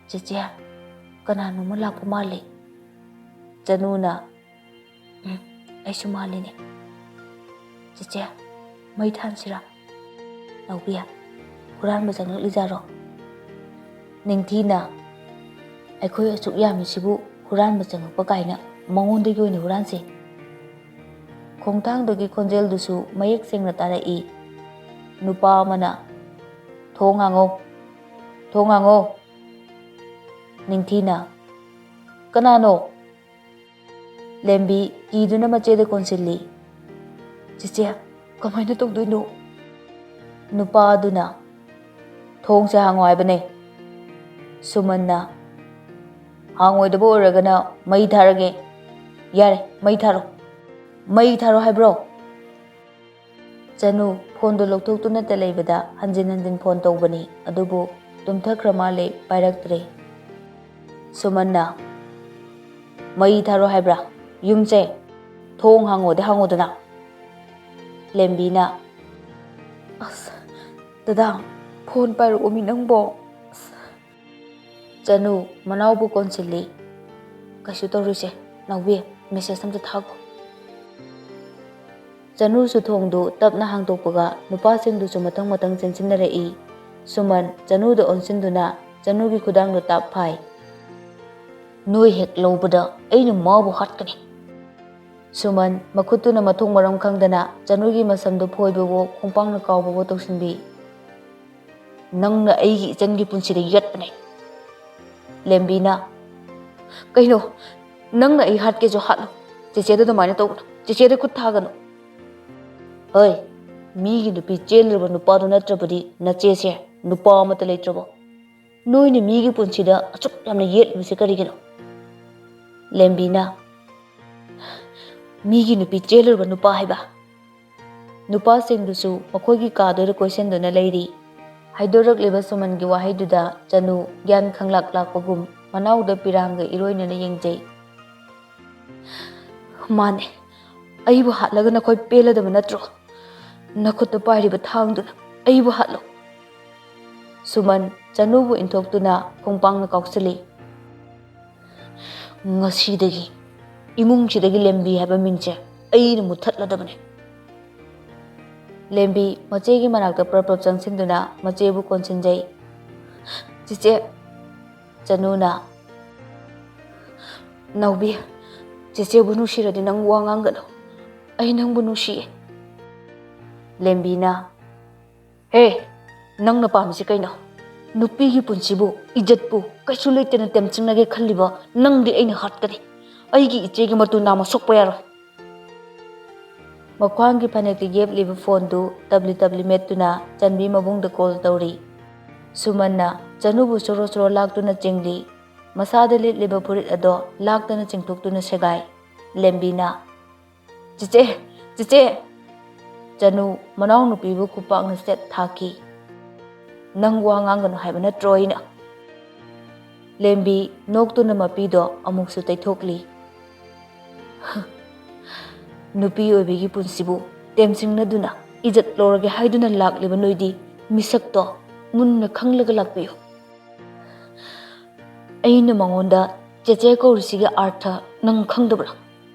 "ꯆꯦꯆꯦ, ꯀꯅꯥꯅꯣꯝꯃ ꯂꯥꯛꯄ ꯃꯥꯜꯂꯤ꯫" ꯆꯅꯨꯅ, "ꯎꯝ, ꯑꯩꯁꯨ ꯃꯥꯜꯂꯤꯅꯦ꯫ ꯆꯦꯆꯦ, ꯃꯩ ꯊꯥꯟꯁꯤꯔꯥ? ꯅꯥꯎꯕꯤ, ꯍꯨꯔꯥꯟꯕ ꯆꯪꯂꯛꯂꯤꯖꯥꯔꯣ?" ꯅꯤꯡꯊꯤꯅ, "ꯑꯩꯈꯣꯏ ꯑꯁꯨꯛ ꯌꯥꯝꯃꯤꯁꯤꯕꯨ ꯍꯨꯔꯥꯟꯕ ꯆꯪꯉꯛꯄ ꯀꯥꯏꯅ ꯃꯉꯣꯟꯗꯒꯤ ꯑꯣꯏꯅ ꯍꯨꯔꯥꯟꯁꯦ꯫" ꯈꯣꯡꯊꯥꯡꯗꯨꯒꯤ ꯈꯣꯟꯖꯦꯜꯗꯨꯁꯨ ꯃꯌꯦꯛ ꯁꯦꯡꯅ ꯇꯥꯔꯛꯏ꯫ ꯅꯨꯄꯥ ꯑꯃꯅ, "ꯊꯣꯡ ꯍꯥꯡꯉꯣ, ꯊꯣꯡ ꯍꯥꯡꯉꯣ!" ꯅꯤꯡꯊꯤꯅ, "ꯀꯅꯥꯅꯣ?" ꯂꯦꯝꯕꯤ ꯀꯤꯗꯨꯅ ꯃꯆꯦꯗ ꯀꯣꯟꯁꯤꯜꯂꯤ꯫ "ꯆꯦꯆꯦ, ꯀꯃꯥꯏꯅ ꯇꯧꯗꯣꯏꯅꯣ?" ꯅꯨꯄꯥ ꯑꯗꯨꯅ, "ꯊꯣꯡꯁꯦ ꯍꯥꯡꯉꯣ ꯍꯥꯏꯕꯅꯦ꯫" ꯁꯨꯃꯟꯅ, "ꯍꯥꯡꯉꯣꯏꯗꯕ ꯑꯣꯏꯔꯒꯅ ꯃꯩ ꯊꯥꯔꯒꯦ꯫" "ꯌꯥꯔꯦ, ꯃꯩ ꯊꯥꯔꯣ꯫ ꯃꯩ ꯊꯥꯔꯣ ꯍꯥꯏꯕ꯭ꯔꯣ?" ꯆꯅꯨ ꯐꯣꯟꯗꯨ ꯂꯧꯊꯣꯛꯇꯨꯅꯇ ꯂꯩꯕꯗ ꯍꯟꯖꯤꯟ ꯍꯟꯖꯤꯟ ꯐꯣꯟ ꯇꯧꯕꯅꯤ, ꯑꯗꯨꯕꯨ ꯇꯨꯝꯊꯈ꯭ꯔ ꯃꯥꯜꯂꯦ, ꯄꯥꯏꯔꯛꯇ꯭ꯔꯦ꯫ ꯁꯨꯃꯟꯅ, "ꯃꯩ ꯊꯥꯔꯣ ꯍꯥꯏꯕ꯭ꯔꯥ? ꯌꯨꯝꯁꯦ ꯊꯣꯡ ꯍꯥꯡꯉꯣꯗꯤ ꯍꯥꯡꯉꯣꯗꯅ꯫" ꯂꯦꯝꯕꯤꯅ, "ꯑꯁ, ꯗꯗꯥ, ꯐꯣꯟ ꯄꯥꯏꯔꯛꯑꯣꯃꯤ ꯅꯪꯕꯣ꯫" ꯑꯁ꯫ ꯆꯅꯨ ꯃꯅꯥꯎꯕꯨ ꯀꯣꯟꯁꯤꯜꯂꯤ꯫ "ꯀꯩꯁꯨ ꯇꯧꯔꯣꯏꯁꯦ, ꯅꯥꯎꯕꯤ, ꯃꯦꯁꯦꯖ ꯑꯝꯇ ꯊꯥꯈꯣ꯫" ꯆꯅꯨꯁꯨ ꯊꯣꯡꯗꯨ ꯇꯞꯅ ꯍꯥꯡꯗꯣꯛꯄꯒ ꯅꯨꯄꯥꯁꯤꯡꯗꯨꯁꯨ ꯃꯊꯪ ꯃꯊꯪ ꯆꯦꯟꯁꯤꯟꯅꯔꯛꯏ꯫ ꯁꯨꯃꯟ ꯆꯅꯨꯗ ꯑꯣꯟꯁꯤꯟꯗꯨꯅ ꯆꯅꯨꯒꯤ ꯈꯨꯗꯥꯡꯗꯨ ꯇꯥꯞ ꯐꯥꯏ꯫ "ꯅꯣꯏ ꯍꯦꯛ ꯂꯧꯕꯗ ꯑꯩꯅ ꯃꯥꯕꯨ ꯍꯥꯠꯀꯅꯤ꯫" ꯁꯨꯃꯟ ꯃꯈꯨꯠꯇꯨꯅ ꯃꯊꯣꯡ ꯃꯔꯝ ꯈꯪꯗꯅ ꯆꯅꯨꯒꯤ ꯃꯁꯝꯗꯨ ꯐꯣꯏꯕꯕꯨ ꯈꯣꯡꯄꯥꯛꯅ ꯀꯥꯎꯕꯕꯨ ꯇꯧꯁꯤꯟꯕꯤ꯫ "ꯅꯪꯅ ꯑꯩꯒꯤ ꯏꯆꯟꯒꯤ ꯄꯨꯟꯁꯤꯗ ꯌꯦꯠꯄꯅꯦ꯫" ꯂꯦꯝꯕꯤꯅ, "ꯀꯩꯅꯣ? ꯅꯪꯅ ꯑꯩ ꯍꯥꯠꯀꯦꯁꯨ ꯍꯥꯠꯂꯣ꯫ ꯆꯦꯆꯦꯗ ꯑꯗꯨꯃꯥꯏꯅ ꯇꯧꯒꯅꯨ꯫ ꯆꯦꯆꯦꯗ ꯈꯨꯠ ꯊꯥꯒꯅꯨ꯫" "ꯍꯣꯏ, ꯃꯤꯒꯤ ꯅꯨꯄꯤ ꯆꯦꯜꯂꯨꯔꯕ ꯅꯨꯄꯥꯗꯨ ꯅꯠꯇ꯭ꯔꯕꯗꯤ ꯅꯆꯦꯁꯦ ꯅꯨꯄꯥ ꯑꯃꯠꯇ ꯂꯩꯇ꯭ꯔꯕꯣ? ꯅꯣꯏꯅ ꯃꯤꯒꯤ ꯄꯨꯟꯁꯤꯗ ꯑꯁꯨꯛ ꯌꯥꯝꯅ ꯌꯦꯠꯂꯤꯕꯁꯤ ꯀꯔꯤꯒꯤꯅꯣ?" ꯂꯦꯝꯕꯤꯅ, "ꯃꯤꯒꯤ ꯅꯨꯄꯤ ꯆꯦꯜꯂꯨꯔꯕ ꯅꯨꯄꯥ ꯍꯥꯏꯕ?" ꯅꯨꯄꯥꯁꯤꯡꯗꯨꯁꯨ ꯃꯈꯣꯏꯒꯤ ꯀꯥꯗꯨꯗ ꯀꯣꯏꯁꯤꯟꯗꯨꯅ ꯂꯩꯔꯤ꯫ ꯍꯥꯏꯗꯣꯔꯛꯂꯤꯕ ꯁꯨꯃꯟꯒꯤ ꯋꯥꯍꯩꯗꯨꯗ ꯆꯅꯨ ꯒ꯭ꯌꯥꯟ ꯈꯪꯂꯥꯛ ꯂꯥꯛꯄꯒꯨꯝ ꯃꯅꯥꯎꯗ ꯄꯤꯔꯥꯡꯒ ꯏꯔꯣꯏꯅꯅ ꯌꯦꯡꯖꯩ꯫ "ꯃꯥꯅꯦ, ꯑꯩꯕꯨ ꯍꯥꯠꯂꯒ ꯅꯈꯣꯏ ꯄꯦꯜꯂꯗꯕ ꯅꯠꯇ꯭ꯔꯣ? ꯅꯈꯨꯠꯇ ꯄꯥꯏꯔꯤꯕ ꯊꯥꯡꯗꯨꯅ ꯑꯩꯕꯨ ꯍꯥꯠꯂꯣ꯫" ꯁꯨꯃꯟ ꯆꯅꯨꯕꯨ ꯏꯟꯊꯣꯛꯇꯨꯅ ꯈꯣꯡꯄꯥꯡꯅ ꯀꯥꯎꯁꯤꯜꯂꯤ꯫ "ꯉꯁꯤꯗꯒꯤ ꯏꯃꯨꯡꯁꯤꯗꯒꯤ ꯂꯦꯝꯕꯤ ꯍꯥꯏꯕ ꯃꯤꯡꯁꯦ ꯑꯩꯅ ꯃꯨꯠꯊꯠꯂꯗꯕꯅꯦ꯫" ꯂꯦꯝꯕꯤ ꯃꯆꯦꯒꯤ ꯃꯅꯥꯛꯇ ꯄ꯭ꯔꯞ ꯄ꯭ꯔꯞ ꯆꯪꯁꯤꯟꯗꯨꯅ ꯃꯆꯦꯕꯨ ꯀꯣꯟꯁꯤꯟꯖꯩ꯫ "ꯆꯦꯆꯦ꯫" ꯆꯅꯨꯅ, "ꯅꯥꯎꯕꯤ, ꯆꯦꯆꯦꯕꯨ ꯅꯨꯡꯁꯤꯔꯗꯤ ꯅꯪ ꯋꯥ ꯉꯥꯡꯒꯅꯨ꯫ ꯑꯩ ꯅꯪꯕꯨ ꯅꯨꯡꯁꯤꯌꯦ꯫ ꯂꯦꯝꯕꯤꯅ, "ꯍꯦ, ꯅꯪꯅ ꯄꯥꯝꯃꯤꯁꯤ ꯀꯩꯅꯣ? ꯅꯨꯄꯤꯒꯤ ꯄꯨꯟꯁꯤꯕꯨ, ꯏꯖꯠꯄꯨ ꯀꯩꯁꯨ ꯂꯩꯇꯅ ꯇꯦꯝꯆꯤꯡꯅꯒꯦ ꯈꯜꯂꯤꯕ ꯅꯪꯗꯤ ꯑꯩꯅ ꯍꯥꯠꯀꯅꯤ꯫ ꯑꯩꯒꯤ ꯏꯆꯦꯒꯤ ꯃꯇꯨ ꯅꯥꯝꯃ ꯁꯣꯛꯄ ꯌꯥꯔꯣꯏ꯫" ꯃꯈ꯭ꯋꯥꯡꯒꯤ ꯐꯅꯦꯛꯇ ꯌꯦꯞꯂꯤꯕ ꯐꯣꯟꯗꯨ ꯇꯞꯂꯤ ꯇꯞꯂꯤ ꯃꯦꯠꯇꯨꯅ ꯆꯟꯕꯤ ꯃꯕꯨꯡꯗ ꯀꯣꯜ ꯇꯧꯔꯤ꯫ ꯁꯨꯃꯟꯅ ꯆꯅꯨꯕꯨ ꯁꯣꯔꯣ ꯁꯣꯔꯣ ꯂꯥꯛꯇꯨꯅ ꯆꯤꯡꯂꯤ꯫ ꯃꯁꯥꯗ ꯂꯤꯠꯂꯤꯕ ꯐꯨꯔꯤꯠ ꯑꯗꯣ ꯂꯥꯛꯇꯅ ꯆꯤꯡꯊꯣꯛꯇꯨꯅ ꯁꯦꯒꯥꯏ꯫ ꯂꯦꯝꯕꯤꯅ, "ꯆꯤꯆꯦ, ꯆꯤꯆꯦ!" ꯆꯅꯨ ꯃꯅꯥꯎꯅꯨꯄꯤꯕꯨ ꯈꯨꯄꯥꯛꯅ ꯁꯦꯠ ꯊꯥꯈꯤ꯫ "ꯅꯪ ꯋꯥ ꯉꯥꯡꯒꯅꯨ ꯍꯥꯏꯕ ꯅꯠꯇ꯭ꯔꯣ ꯑꯩꯅ?" ꯂꯦꯝꯕꯤ ꯅꯣꯛꯇꯨꯅ ꯃꯄꯤꯗꯣ ꯑꯃꯨꯛꯁꯨ ꯇꯩꯊꯣꯛꯂꯤ꯫ "ꯅꯨꯄꯤ ꯑꯣꯏꯕꯤꯒꯤ ꯄꯨꯟꯁꯤꯕꯨ ꯇꯦꯝꯁꯤꯡꯅꯗꯨꯅ ꯏꯖꯠ ꯂꯧꯔꯒꯦ ꯍꯥꯏꯗꯨꯅ ꯂꯥꯛꯂꯤꯕ ꯅꯣꯏꯗꯤ ꯃꯤꯁꯛꯇꯣ ꯃꯨꯟꯅ ꯈꯪꯂꯒ ꯂꯥꯛꯄꯤꯌꯨ꯫ ꯑꯩꯅ ꯃꯉꯣꯟꯗ ꯆꯦꯆꯦ ꯀꯧꯔꯤꯁꯤꯒꯤ ꯑꯥꯔꯊ ꯅꯪ ꯈꯪꯗꯕ꯭ꯔꯥ?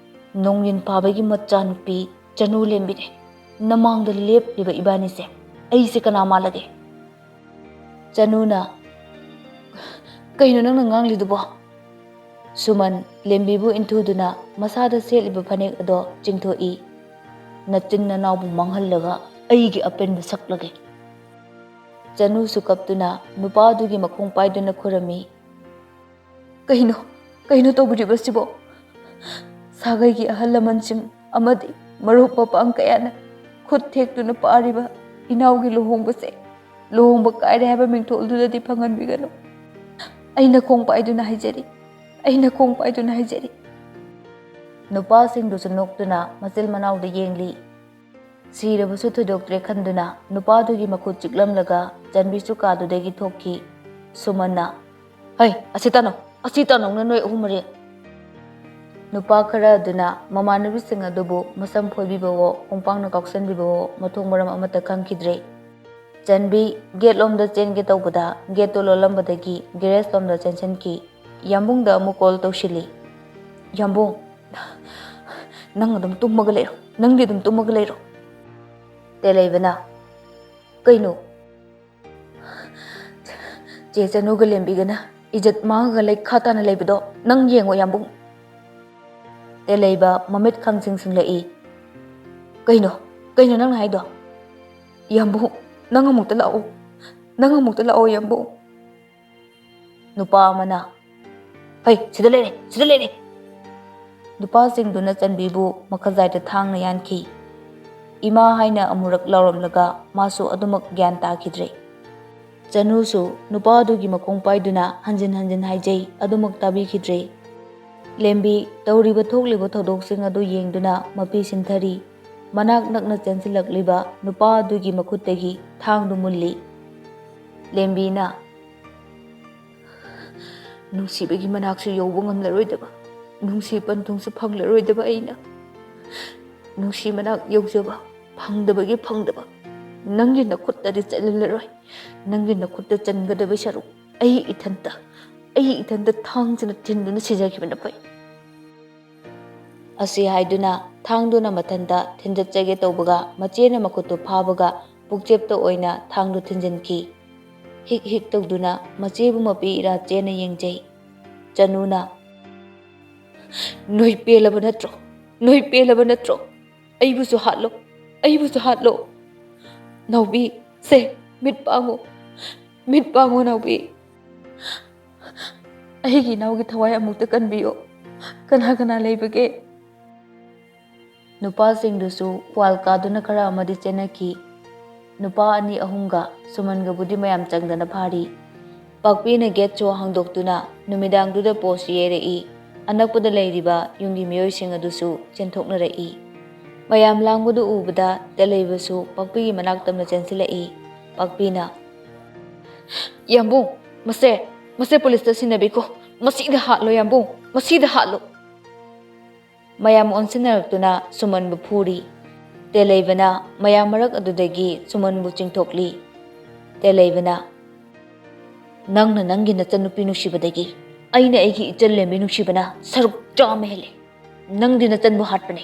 ꯅꯣꯡꯌꯤꯟ ꯄꯥꯕꯒꯤ ꯃꯆꯥꯅꯨꯄꯤ ꯆꯅꯨ ꯂꯦꯝꯕꯤꯅꯦ꯫ ꯅꯃꯥꯡꯗ ꯂꯦꯞꯂꯤꯕ ꯏꯕꯥꯅꯤꯁꯦ ꯑꯩꯁꯦ ꯀꯅꯥ ꯃꯥꯜꯂꯒꯦ?" ꯆꯅꯨꯅ, "ꯀꯩꯅꯣ ꯅꯪꯅ ꯉꯥꯡꯂꯤꯗꯨꯕꯣ?" ꯁꯨꯃꯟ ꯂꯦꯝꯕꯤꯕꯨ ꯏꯟꯊꯨꯗꯨꯅ ꯃꯁꯥꯗ ꯁꯦꯠꯂꯤꯕ ꯐꯅꯦꯛ ꯑꯗꯣ ꯆꯤꯡꯊꯣꯛꯏ꯫ "ꯅꯆꯤꯟ ꯅꯅꯥꯎꯕꯨ ꯃꯥꯡꯍꯜꯂꯒ ꯑꯩꯒꯤ ꯑꯄꯦꯟꯕ ꯁꯛꯂꯒꯦ?" ꯆꯅꯨꯁꯨ ꯀꯞꯇꯨꯅ ꯅꯨꯄꯥꯗꯨꯒꯤ ꯃꯈꯣꯡ ꯄꯥꯏꯗꯨꯅ ꯈꯨꯔꯝꯃꯤ꯫ "ꯀꯩꯅꯣ, ꯀꯩꯅꯣ ꯇꯧꯕꯤꯔꯤꯕꯁꯤꯕꯣ? ꯁꯥꯒꯩꯒꯤ ꯑꯍꯜ ꯂꯃꯟꯁꯤꯡ ꯑꯃꯗꯤ ꯃꯔꯨꯞ ꯃꯄꯥꯡ ꯀꯌꯥꯅ ꯈꯨꯠ ꯊꯦꯛꯇꯨꯅ ꯄꯥꯔꯤꯕ ꯏꯅꯥꯎꯒꯤ ꯂꯨꯍꯣꯡꯕꯁꯦ ꯂꯨꯍꯣꯡꯕ ꯀꯥꯏꯔꯦ ꯍꯥꯏꯕ ꯃꯤꯡꯊꯣꯜꯗꯨꯗꯗꯤ ꯐꯪꯍꯟꯕꯤꯒꯅꯨ꯫ ꯑꯩꯅ ꯈꯣꯡ ꯄꯥꯏꯗꯨꯅ ꯍꯥꯏꯖꯔꯤ, ꯑꯩꯅ ꯈꯣꯡ ꯄꯥꯏꯗꯨꯅ ꯍꯥꯏꯖꯔꯤ꯫" ꯅꯨꯄꯥꯁꯤꯡꯗꯨꯁꯨ ꯅꯣꯛꯇꯨꯅ ꯃꯆꯤꯜ ꯃꯅꯥꯎꯗ ꯌꯦꯡꯂꯤ꯫ ꯁꯤꯔꯕꯁꯨ ꯊꯣꯏꯗꯣꯛꯇ꯭ꯔꯦ ꯈꯟꯗꯨꯅ ꯅꯨꯄꯥꯗꯨꯒꯤ ꯃꯈꯨꯠ ꯆꯤꯛꯂꯝꯂꯒ ꯆꯟꯕꯤꯁꯨ ꯀꯥꯗꯨꯗꯒꯤ ꯊꯣꯛꯈꯤ꯫ ꯁꯨꯃꯟꯅ, "ꯍꯩ, ꯑꯁꯤ ꯇꯥꯅꯧ, ꯑꯁꯤ ꯇꯥꯅꯧꯅ ꯅꯣꯏ ꯑꯍꯨꯝ ꯃꯔꯤ!" ꯅꯨꯄꯥ ꯈꯔ ꯑꯗꯨꯅ ꯃꯃꯥꯟꯅꯕꯤꯁꯤꯡ ꯑꯗꯨꯕꯨ ꯃꯁꯝ ꯐꯣꯏꯕꯤꯕꯋꯣ, ꯈꯣꯡꯄꯥꯛꯅ ꯀꯥꯎꯁꯟꯕꯤꯕꯋꯣ ꯃꯊꯣꯡ ꯃꯔꯝ ꯑꯃꯠꯇ ꯈꯪꯈꯤꯗ꯭ꯔꯦ꯫ ꯆꯟꯕꯤ ꯒꯦꯠ ꯂꯣꯝꯗ ꯆꯦꯟꯒꯦ ꯇꯧꯕꯗ ꯒꯦꯠꯇꯨ ꯂꯣꯜꯂꯝꯕꯗꯒꯤ ꯒꯦꯔꯦꯖ ꯂꯣꯝꯗ ꯆꯦꯟꯁꯤꯟꯈꯤ꯫ ꯌꯥꯝꯕꯨꯡꯗ ꯑꯃꯨꯛ ꯀꯣꯜ ꯇꯧꯁꯤꯜꯂꯤ꯫ "ꯌꯥꯝꯕꯨꯡ, ꯅꯪ ꯑꯗꯨꯝ ꯇꯨꯝꯃꯒ ꯂꯩꯔꯣ, ꯅꯪꯗꯤ ꯑꯗꯨꯝ ꯇꯨꯝꯃꯒ ꯂꯩꯔꯣ꯫" ꯇꯦꯂꯩꯕꯅ, "ꯀꯩꯅꯣ?" "ꯆꯦ ꯆꯅꯨꯒ ꯂꯦꯝꯕꯤꯒꯅ ꯏꯖꯠ ꯃꯥꯡꯉꯒ ꯂꯩꯈꯥ ꯇꯥꯅ ꯂꯩꯕꯗꯣ ꯅꯪ ꯌꯦꯡꯉꯣ, ꯌꯥꯝꯕꯨꯡ꯫" ꯇꯦꯂꯩꯕ ꯃꯃꯤꯠ ꯈꯪꯁꯤꯡ ꯁꯤꯡꯂꯛꯏ꯫ "ꯀꯩꯅꯣ? ꯀꯩꯅꯣ ꯅꯪꯅ ꯍꯥꯏꯗꯣ? ꯌꯥꯝꯕꯨꯡ, ꯅꯪ ꯑꯃꯨꯛꯇ ꯂꯥꯛꯑꯣ꯫ ꯅꯪ ꯑꯃꯨꯛꯇ ꯂꯥꯛꯑꯣ, ꯌꯥꯝꯕꯨꯡ꯫" ꯅꯨꯄꯥ ꯑꯃꯅ, "ꯍꯩ, ꯁꯤꯗ ꯂꯩꯔꯦ, ꯁꯤꯗ ꯂꯩꯔꯦ!" ꯅꯨꯄꯥꯁꯤꯡꯗꯨꯅ ꯆꯟꯕꯤꯕꯨ ꯃꯈꯖꯥꯏꯗ ꯊꯥꯡꯅ ꯌꯥꯟꯈꯤ꯫ ꯏꯃꯥ ꯍꯥꯏꯅ ꯑꯃꯨꯔꯛ ꯂꯥꯎꯔꯝꯂꯒ ꯃꯥꯁꯨ ꯑꯗꯨꯃꯛ ꯒ꯭ꯌꯥꯟ ꯇꯥꯈꯤꯗ꯭ꯔꯦ꯫ ꯆꯅꯨꯁꯨ ꯅꯨꯄꯥꯗꯨꯒꯤ ꯃꯈꯣꯡ ꯄꯥꯏꯗꯨꯅ ꯍꯟꯖꯤꯟ ꯍꯟꯖꯤꯟ ꯍꯥꯏꯖꯩ, ꯑꯗꯨꯃꯛ ꯇꯥꯕꯤꯈꯤꯗ꯭ꯔꯦ꯫ ꯂꯦꯝꯕꯤ ꯇꯧꯔꯤꯕ ꯊꯣꯛꯂꯤꯕ ꯊꯧꯗꯣꯛꯁꯤꯡ ꯑꯗꯨ ꯌꯦꯡꯗꯨꯅ ꯃꯄꯤ ꯁꯤꯟꯊꯔꯤ꯫ ꯃꯅꯥꯛ ꯅꯛꯅ ꯆꯦꯟꯁꯤꯜꯂꯛꯂꯤꯕ ꯅꯨꯄꯥ ꯑꯗꯨꯒꯤ ꯃꯈꯨꯠꯇꯒꯤ ꯊꯥꯡꯗꯨ ꯃꯨꯜꯂꯤ꯫ ꯂꯦꯝꯕꯤꯅ, "ꯅꯨꯡꯁꯤꯕꯒꯤ ꯃꯅꯥꯛꯁꯨ ꯌꯧꯕ ꯉꯝꯂꯔꯣꯏꯗꯕ, ꯅꯨꯡꯁꯤ ꯄꯟꯊꯨꯡꯁꯨ ꯐꯪꯂꯔꯣꯏꯗꯕ ꯑꯩꯅ, ꯅꯨꯡꯁꯤ ꯃꯅꯥꯛ ꯌꯧꯖꯕ ꯐꯪꯗꯕꯒꯤ ꯐꯪꯗꯕ, ꯅꯪꯒꯤ ꯅꯈꯨꯠꯇꯗꯤ ꯆꯠꯍꯜꯂꯔꯣꯏ꯫ ꯅꯪꯒꯤ ꯅꯈꯨꯠꯇ ꯆꯟꯒꯗꯕ ꯁꯔꯨꯛ ꯑꯩ ꯏꯊꯟꯇ, ꯑꯩ ꯏꯊꯟꯇ ꯊꯥꯡꯁꯤꯅ ꯊꯤꯟꯗꯨꯅ ꯁꯤꯖꯈꯤꯕꯅ ꯐꯩ꯫" ꯑꯁꯤ ꯍꯥꯏꯗꯨꯅ ꯊꯥꯡꯗꯨꯅ ꯃꯊꯟꯇ ꯊꯤꯟꯖꯠꯆꯒꯦ ꯇꯧꯕꯒ, ꯃꯆꯦꯅ ꯃꯈꯨꯠꯇꯨ ꯐꯥꯕꯒ ꯄꯨꯛꯆꯦꯞꯇ ꯑꯣꯏꯅ ꯊꯥꯡꯗꯨ ꯊꯤꯟꯖꯤꯟꯈꯤ꯫ ꯍꯤꯛ ꯍꯤꯛ ꯇꯧꯗꯨꯅ ꯃꯆꯦꯕꯨ ꯃꯄꯤ ꯏꯔꯥ ꯆꯦꯅ ꯌꯦꯡꯖꯩ꯫ ꯆꯅꯨꯅ, "ꯅꯣꯏ ꯄꯦꯜꯂꯕ ꯅꯠꯇ꯭ꯔꯣ? ꯅꯣꯏ ꯄꯦꯜꯂꯕ ꯅꯠꯇ꯭ꯔꯣ? ꯑꯩꯕꯨꯁꯨ ꯍꯥꯠꯂꯣ, ꯑꯩꯕꯨꯁꯨ ꯍꯥꯠꯂꯣ꯫ ꯅꯥꯎꯕꯤ, ꯁꯦ, ꯃꯤꯠ ꯄꯥꯡꯉꯣ, ꯃꯤꯠ ꯄꯥꯡꯉꯣ, ꯅꯥꯎꯕꯤ꯫ ꯑꯩꯒꯤ ꯏꯅꯥꯎꯒꯤ ꯊꯋꯥꯏ ꯑꯃꯨꯛꯇ ꯀꯟꯕꯤꯌꯣ꯫ ꯀꯅꯥ ꯀꯅꯥ ꯂꯩꯕꯒꯦ?" ꯅꯨꯄꯥꯁꯤꯡꯗꯨꯁꯨ ꯋꯥꯜ ꯀꯥꯗꯨꯅ ꯈꯔ ꯑꯃꯗꯤ ꯆꯦꯟꯅꯈꯤ꯫ ꯅꯨꯄꯥ ꯑꯅꯤ ꯑꯍꯨꯝꯒ ꯁꯨꯃꯟꯒꯕꯨꯗꯤ ꯃꯌꯥꯝ ꯆꯪꯗꯅ ꯐꯥꯔꯤ꯫ ꯄꯥꯛꯄꯤꯅ ꯒꯦꯠꯁꯨ ꯍꯥꯡꯗꯣꯛꯇꯨꯅ ꯅꯨꯃꯤꯗꯥꯡꯗꯨꯗ ꯄꯣꯁ ꯌꯩꯔꯛꯏ꯫ ꯑꯅꯛꯄꯗ ꯂꯩꯔꯤꯕ ꯌꯨꯝꯒꯤ ꯃꯤꯑꯣꯏꯁꯤꯡ ꯑꯗꯨꯁꯨ ꯆꯦꯟꯊꯣꯛꯅꯔꯛꯏ꯫ ꯃꯌꯥꯝ ꯂꯥꯡꯕꯗꯨ ꯎꯕꯗ ꯇꯦꯂꯩꯕꯁꯨ ꯄꯥꯛꯄꯤꯒꯤ ꯃꯅꯥꯛ ꯇꯝꯅ ꯆꯦꯟꯁꯤꯜꯂꯛꯏ꯫ ꯄꯥꯛꯄꯤꯅ, "ꯌꯥꯝꯕꯨꯡ, ꯃꯁꯦ, ꯃꯁꯦ ꯄꯨꯂꯤꯁꯇ ꯁꯤꯟꯅꯕꯤꯈꯣ꯫ ꯃꯁꯤꯗ ꯍꯥꯠꯂꯣ, ꯌꯥꯝꯕꯨꯡ, ꯃꯁꯤꯗ ꯍꯥꯠꯂꯣ!" ꯃꯌꯥꯝ ꯑꯣꯟꯁꯤꯟꯅꯔꯛꯇꯨꯅ ꯁꯨꯃꯟꯕꯨ ꯐꯨꯔꯤ꯫ ꯇꯦꯂꯩꯕꯅ ꯃꯌꯥꯝ ꯃꯔꯛ ꯑꯗꯨꯗꯒꯤ ꯁꯨꯃꯟꯕꯨ ꯆꯤꯡꯊꯣꯛꯂꯤ꯫ ꯇꯦꯂꯩꯕꯅ, "ꯅꯪꯅ ꯅꯪꯒꯤ ꯅꯆꯟꯅꯨꯄꯤ ꯅꯨꯡꯁꯤꯕꯗꯒꯤ ꯑꯩꯅ ꯑꯩꯒꯤ ꯏꯆꯜ ꯂꯦꯝꯕꯤ ꯅꯨꯡꯁꯤꯕꯅ ꯁꯔꯨꯛ ꯆꯥꯝꯃ ꯍꯦꯜꯂꯦ꯫ ꯅꯪꯗꯤ ꯅꯆꯟꯕꯨ ꯍꯥꯠꯄꯅꯦ,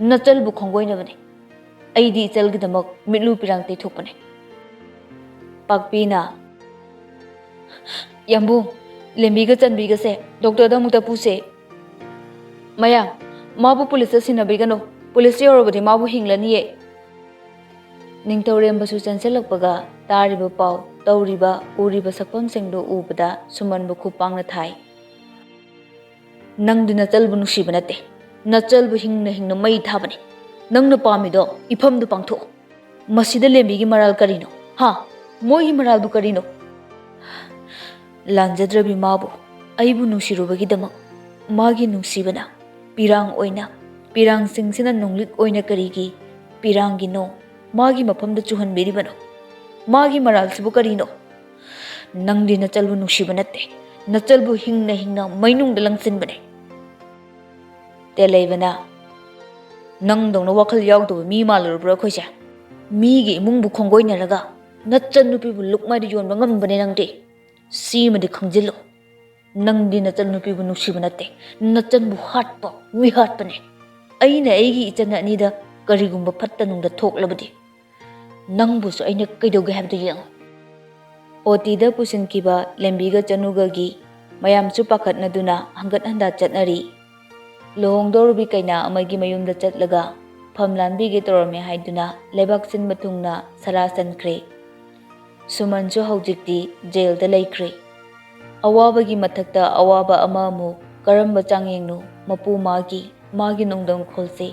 ꯅꯆꯜꯕꯨ ꯈꯣꯡꯒꯣꯏꯅꯕꯅꯦ꯫ ꯑꯩꯗꯤ ꯏꯆꯜꯒꯤꯗꯃꯛ ꯃꯤꯠꯂꯨ ꯄꯤꯔꯥꯡ ꯇꯩꯊꯣꯛꯄꯅꯦ꯫" ꯄꯥꯛꯄꯤꯅ, "ꯌꯥꯝꯕꯨꯡ, ꯂꯦꯝꯕꯤꯒ ꯆꯟꯕꯤꯒꯁꯦ ꯗꯣꯛꯇꯔꯗ ꯑꯃꯨꯛꯇ ꯄꯨꯁꯦ꯫ ꯃꯌꯥꯝ, ꯃꯥꯕꯨ ꯄꯨꯂꯤꯁꯇ ꯁꯤꯟꯅꯕꯤꯒꯅꯨ꯫ ꯄꯨꯂꯤꯁ ꯌꯧꯔꯕꯗꯤ ꯃꯥꯕꯨ ꯍꯤꯡꯂꯅꯤꯌꯦ꯫ ꯅꯤꯡꯊꯧꯔꯦꯝꯕꯁꯨ ꯆꯦꯟꯁꯤꯜꯂꯛꯄꯒ ꯇꯥꯔꯤꯕ ꯄꯥꯎ, ꯇꯧꯔꯤꯕ, ꯎꯔꯤꯕ ꯁꯛꯐꯝꯁꯤꯡꯗꯨ ꯎꯕꯗ ꯁꯨꯃꯟꯕꯨ ꯈꯨꯄꯥꯡꯅ ꯊꯥꯏ꯫ "ꯅꯪꯗꯤ ꯅꯆꯜꯕꯨ ꯅꯨꯡꯁꯤꯕ ꯅꯠꯇꯦ, ꯅꯆꯜꯕꯨ ꯍꯤꯡꯅ ꯍꯤꯡꯅ ꯃꯩ ꯊꯥꯕꯅꯤ꯫ ꯅꯪꯅ ꯄꯥꯝꯃꯤꯗꯣ ꯏꯐꯝꯗꯨ ꯄꯥꯡꯊꯣꯛꯎ꯫ ꯃꯁꯤꯗ ꯂꯦꯝꯕꯤꯒꯤ ꯃꯔꯥꯜ ꯀꯔꯤꯅꯣ? ꯍꯥ? ꯃꯣꯏꯒꯤ ꯃꯔꯥꯜꯕꯨ ꯀꯔꯤꯅꯣ?" "ꯂꯥꯟꯖꯗ꯭ꯔꯕꯤ ꯃꯥꯕꯨ ꯑꯩꯕꯨ ꯅꯨꯡꯁꯤꯔꯨꯕꯒꯤꯗꯃꯛ ꯃꯥꯒꯤ ꯅꯨꯡꯁꯤꯕꯅ ꯄꯤꯔꯥꯡ ꯑꯣꯏꯅ, ꯄꯤꯔꯥꯡꯁꯤꯡꯁꯤꯅ ꯅꯨꯡꯂꯤꯛ ꯑꯣꯏꯅ ꯀꯔꯤꯒꯤ ꯄꯤꯔꯥꯡꯒꯤ ꯅꯣꯡ ꯃꯥꯒꯤ ꯃꯐꯝꯗ ꯆꯨꯍꯟꯕꯤꯔꯤꯕꯅꯣ? ꯃꯥꯒꯤ ꯃꯔꯥꯜꯁꯤꯕꯨ ꯀꯔꯤꯅꯣ? ꯅꯪꯗꯤ ꯅꯆꯜꯕꯨ ꯅꯨꯡꯁꯤꯕ ꯅꯠꯇꯦ, ꯅꯆꯜꯕꯨ ꯍꯤꯡꯅ ꯍꯤꯡꯅ ꯃꯩꯅꯨꯡꯗ ꯂꯪꯁꯤꯟꯕꯅꯦ꯫" ꯇꯦꯂꯩꯕꯅ, "ꯅꯪꯗꯧꯅ ꯋꯥꯈꯜ ꯌꯥꯎꯗꯕ ꯃꯤ ꯃꯥꯜꯂꯨꯔꯕ꯭ꯔꯣ ꯑꯩꯈꯣꯏꯁꯦ? ꯃꯤꯒꯤ ꯏꯃꯨꯡꯕꯨ ꯈꯣꯡꯒꯣꯏꯅꯔꯒ ꯅꯆꯟꯅꯨꯄꯤꯕꯨ ꯂꯨꯛꯃꯥꯏꯗ ꯌꯣꯟꯕ ꯉꯝꯕꯅꯦ ꯅꯪꯗꯤ꯫ ꯁꯤꯃꯗꯤ ꯈꯪꯖꯤꯜꯂꯨ, ꯅꯪꯗꯤ ꯅꯆꯟꯅꯨꯄꯤꯕꯨ ꯅꯨꯡꯁꯤꯕ ꯅꯠꯇꯦ, ꯅꯆꯟꯕꯨ ꯍꯥꯠꯄ ꯃꯤ ꯍꯥꯠꯄꯅꯦ꯫ ꯑꯩꯅ ꯑꯩꯒꯤ ꯏꯆꯟ ꯑꯅꯤꯗ ꯀꯔꯤꯒꯨꯝꯕ ꯐꯠꯇ ꯅꯨꯡꯗ ꯊꯣꯛꯂꯕꯗꯤ ꯅꯪꯕꯨꯁꯨ ꯑꯩꯅ ꯀꯩꯗꯧꯒꯦ ꯍꯥꯏꯕꯗꯨ ꯌꯦꯡꯉꯨ꯫" ꯑꯣꯇꯤꯗ ꯄꯨꯁꯤꯟꯈꯤꯕ ꯂꯦꯝꯕꯤꯒ ꯆꯅꯨꯒꯒꯤ ꯃꯌꯥꯝꯁꯨ ꯄꯥꯈꯠꯅꯗꯨꯅ ꯍꯪꯒꯠ ꯍꯟꯗ ꯆꯠꯅꯔꯤ꯫ ꯂꯨꯍꯣꯡꯗꯧꯔꯨꯕꯤ ꯀꯩꯅꯥ ꯑꯃꯒꯤ ꯃꯌꯨꯝꯗ ꯆꯠꯂꯒ ꯐꯝ ꯂꯥꯟꯕꯤꯒꯦ ꯇꯧꯔꯝꯃꯦ ꯍꯥꯏꯗꯨꯅ ꯂꯩꯕꯥꯛ ꯁꯤꯟꯕ ꯊꯨꯡꯅ ꯁꯔꯥ ꯁꯟꯈ꯭ꯔꯦ꯫ ꯁꯨꯃꯟꯁꯨ ꯍꯧꯖꯤꯛꯇꯤ ꯖꯦꯜꯗ ꯂꯩꯈ꯭ꯔꯦ꯫ ꯑꯋꯥꯕꯒꯤ ꯃꯊꯛꯇ ꯑꯋꯥꯕ ꯑꯃ ꯑꯃꯨꯛ ꯀꯔꯝꯕ ꯆꯥꯡꯌꯦꯡꯅꯣ ꯃꯄꯨ ꯃꯥꯒꯤ, ꯃꯥꯒꯤ ꯅꯣꯡꯗꯝꯈꯣꯜꯁꯦ꯫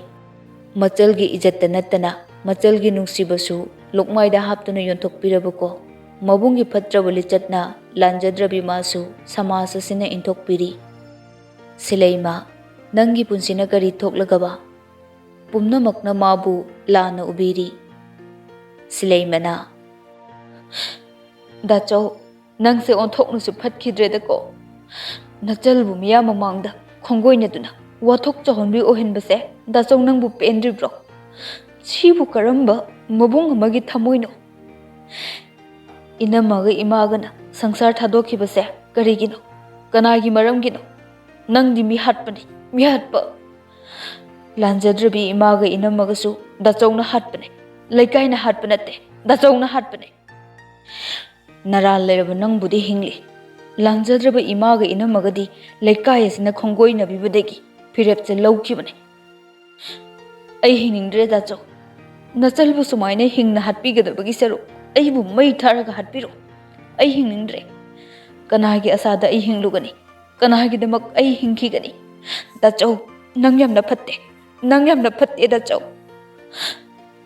ꯃꯆꯜꯒꯤ ꯏꯖꯠꯇ ꯅꯠꯇꯅ ꯃꯆꯜꯒꯤ ꯅꯨꯡꯁꯤꯕꯁꯨ ꯂꯨꯛꯃꯥꯏꯗ ꯍꯥꯞꯇꯨꯅ ꯌꯣꯟꯊꯣꯛꯄꯤꯔꯕꯀꯣ꯫ ꯃꯕꯨꯡꯒꯤ ꯐꯠꯇ꯭ꯔꯕ ꯂꯤꯆꯠꯅ ꯂꯥꯟꯖꯗ꯭ꯔꯕꯤ ꯃꯥꯁꯨ ꯁꯃꯥꯖ ꯑꯁꯤꯅ ꯏꯟꯊꯣꯛꯄꯤꯔꯤ꯫ ꯁꯤꯂꯩꯃ, ꯅꯪꯒꯤ ꯄꯨꯟꯁꯤꯅ ꯀꯔꯤ ꯊꯣꯛꯂꯒꯕ? ꯄꯨꯝꯅꯃꯛꯅ ꯃꯥꯕꯨ ꯂꯥꯟꯅ ꯎꯕꯤꯔꯤ꯫ ꯁꯤꯂꯩꯃꯅ, "ꯗꯥꯆꯧ, ꯅꯪꯁꯦ ꯑꯣꯟꯊꯣꯛꯅꯁꯨ ꯐꯠꯈꯤꯗ꯭ꯔꯦꯗꯀꯣ꯫ ꯅꯆꯜꯕꯨ ꯃꯤꯌꯥꯝ ꯃꯃꯥꯡꯗ ꯈꯣꯡꯒꯣꯏꯅꯗꯨꯅ ꯋꯥꯊꯣꯛ ꯆꯥꯎꯍꯟꯕꯤ ꯑꯣꯏꯍꯟꯕꯁꯦ ꯗꯥꯆꯧ ꯅꯪꯕꯨ ꯄꯦꯟꯗ꯭ꯔꯤꯕ꯭ꯔꯣ? ꯁꯤꯕꯨ ꯀꯔꯝꯕ ꯃꯕꯨꯡ ꯑꯃꯒꯤ ꯊꯃꯣꯏꯅꯣ? ꯏꯅꯝꯃꯒ ꯏꯃꯥꯒꯅ ꯁꯪꯁꯥꯔ ꯊꯥꯗꯣꯛꯈꯤꯕꯁꯦ ꯀꯔꯤꯒꯤꯅꯣ? ꯀꯅꯥꯒꯤ ꯃꯔꯝꯒꯤꯅꯣ? ꯅꯪꯗꯤ ꯃꯤ ꯍꯥꯠꯄꯅꯤ, ꯃꯤ ꯍꯥꯠꯄ꯫ ꯂꯥꯟꯖꯗ꯭ꯔꯕꯤ ꯏꯃꯥꯒ ꯏꯅꯝꯃꯒꯁꯨ ꯗꯥꯆꯧꯅ ꯍꯥꯠꯄꯅꯦ, ꯂꯩꯀꯥꯏꯅ ꯍꯥꯠꯄ ꯅꯠꯇꯦ, ꯗꯥꯆꯧꯅ ꯍꯥꯠꯄꯅꯦ꯫ ꯅꯔꯥꯜ ꯂꯩꯔꯕ ꯅꯪꯕꯨꯗꯤ ꯍꯤꯡꯂꯤ, ꯂꯥꯟꯖꯗ꯭ꯔꯕ ꯏꯃꯥꯒ ꯏꯅꯝꯃꯒꯗꯤ ꯂꯩꯀꯥꯏ ꯑꯁꯤꯅ ꯈꯣꯡꯒꯣꯏꯅꯕꯤꯕꯗꯒꯤ ꯐꯤꯔꯦꯞꯁꯦ ꯂꯧꯈꯤꯕꯅꯦ꯫" ꯑꯩ ꯍꯤꯡꯅꯤꯡꯗ꯭ꯔꯦ ꯗꯥꯆꯧ꯫ ꯅꯆꯜꯕꯨ ꯁꯨꯃꯥꯏꯅ ꯍꯤꯡꯅ ꯍꯥꯠꯄꯤꯒꯗꯕꯒꯤ ꯁꯔꯨꯛ ꯑꯩꯕꯨ ꯃꯩ ꯊꯥꯔꯒ ꯍꯥꯠꯄꯤꯔꯣ꯫ ꯑꯩ ꯍꯤꯡꯅꯤꯡꯗ꯭ꯔꯦ꯫ ꯀꯅꯥꯒꯤ ꯑꯁꯥꯗ ꯑꯩ ꯍꯤꯡꯂꯨꯒꯅꯤ? ꯀꯅꯥꯒꯤꯗꯃꯛ ꯑꯩ ꯍꯤꯡꯈꯤꯒꯅꯤ? ꯗꯥꯆꯧ, ꯅꯪ ꯌꯥꯝꯅ ꯐꯠꯇꯦ꯫ ꯅꯪ ꯌꯥꯝꯅ ꯐꯠꯇꯦ ꯗꯥꯆꯧ꯫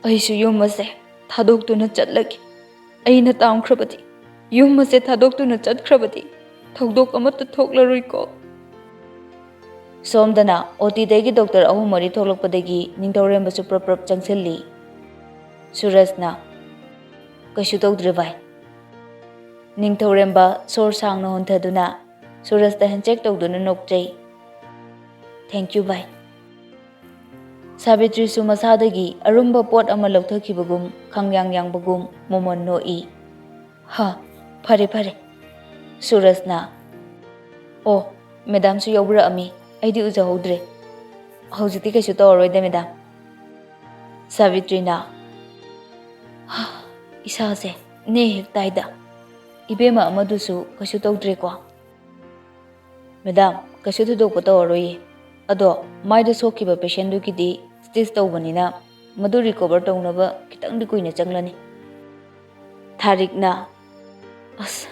ꯑꯩꯁꯨ ꯌꯨꯝ ꯑꯁꯦ ꯊꯥꯗꯣꯛꯇꯨꯅ ꯆꯠꯂꯒꯦ꯫ ꯑꯩꯅ ꯇꯥꯝꯈ꯭ꯔꯕꯗꯤ, ꯌꯨꯝ ꯑꯁꯦ ꯊꯥꯗꯣꯛꯇꯨꯅ ꯆꯠꯈ꯭ꯔꯕꯗꯤ ꯊꯧꯗꯣꯛ ꯑꯃꯠꯇ ꯊꯣꯛꯂꯔꯣꯏꯀꯣ꯫ ꯁꯣꯝꯗꯅ ꯑꯣ ꯇꯤꯗꯒꯤ ꯗꯣꯛꯇꯔ ꯑꯍꯨꯝ ꯃꯔꯤ ꯊꯣꯛꯂꯛꯄꯗꯒꯤ ꯅꯤꯡꯊꯧꯔꯦꯝꯕꯁꯨ ꯄ꯭ꯔꯞ ꯄ꯭ꯔꯞ ꯆꯪꯁꯤꯜꯂꯤ꯫ ꯁꯨꯔꯖꯅ, "ꯀꯩꯁꯨ ꯇꯧꯗ꯭ꯔꯦ ꯚꯥꯏ꯫" ꯅꯤꯡꯊꯧꯔꯦꯝꯕ ꯁꯣꯔ ꯁꯥꯡꯅ ꯍꯣꯟꯊꯗꯨꯅ ꯁꯨꯔꯖꯇ ꯍꯦꯟꯆꯦꯛ ꯇꯧꯗꯨꯅ ꯅꯣꯛꯆꯩ꯫ "Thank you ꯚꯥꯏ꯫" ꯁꯥꯕꯤꯇ꯭ꯔꯤꯁꯨ ꯃꯁꯥꯗꯒꯤ ꯑꯔꯨꯝꯕ ꯄꯣꯠ ꯑꯃ ꯂꯧꯊꯈꯤꯕꯒꯨꯝ, ꯈꯪꯌꯥꯡ ꯌꯥꯡꯕꯒꯨꯝ ꯃꯣꯃꯣꯟ ꯅꯣꯛꯏ꯫ "ꯍ, ꯐꯔꯦ, ꯐꯔꯦ꯫" ꯁꯨꯔꯖꯅ, "ꯑꯣ, ꯃꯦꯗꯥꯝꯁꯨ ꯌꯥꯎꯕꯤꯔꯛꯑꯝꯃꯤ, ꯑꯩꯗꯤ ꯎꯖꯍꯧꯗ꯭ꯔꯦ꯫ ꯍꯧꯖꯤꯛꯇꯤ ꯀꯩꯁꯨ ꯇꯧꯔꯔꯣꯏꯗ, ꯃꯦꯗꯥꯝ꯫" ꯁꯥꯕꯤꯇ꯭ꯔꯤꯅ, "ꯍ, ꯏꯁꯥꯁꯦ ꯅꯦ ꯍꯦꯛ ꯇꯥꯏꯗ꯫ ꯏꯕꯦꯝꯃ ꯑꯃꯗꯨꯁꯨ ꯀꯩꯁꯨ ꯇꯧꯗ꯭ꯔꯦꯀꯣ?" "ꯃꯦꯗꯥꯝ, ꯀꯩꯁꯨ ꯊꯣꯏꯗꯣꯛꯄ ꯇꯧꯔꯔꯣꯏꯌꯦ꯫ ꯑꯗꯣ ꯃꯥꯏꯗ ꯁꯣꯛꯈꯤꯕ ꯄꯦꯁꯦꯟꯗꯨꯒꯤꯗꯤ ꯁ꯭ꯇꯤꯆ ꯇꯧꯕꯅꯤꯅ ꯃꯗꯨ ꯔꯤꯀꯣꯚꯔ ꯇꯧꯅꯕ ꯈꯤꯇꯪꯗꯤ ꯀꯨꯏꯅ ꯆꯪꯂꯅꯤ꯫" ꯊꯥꯔꯤꯛꯅ, "ꯑꯁ,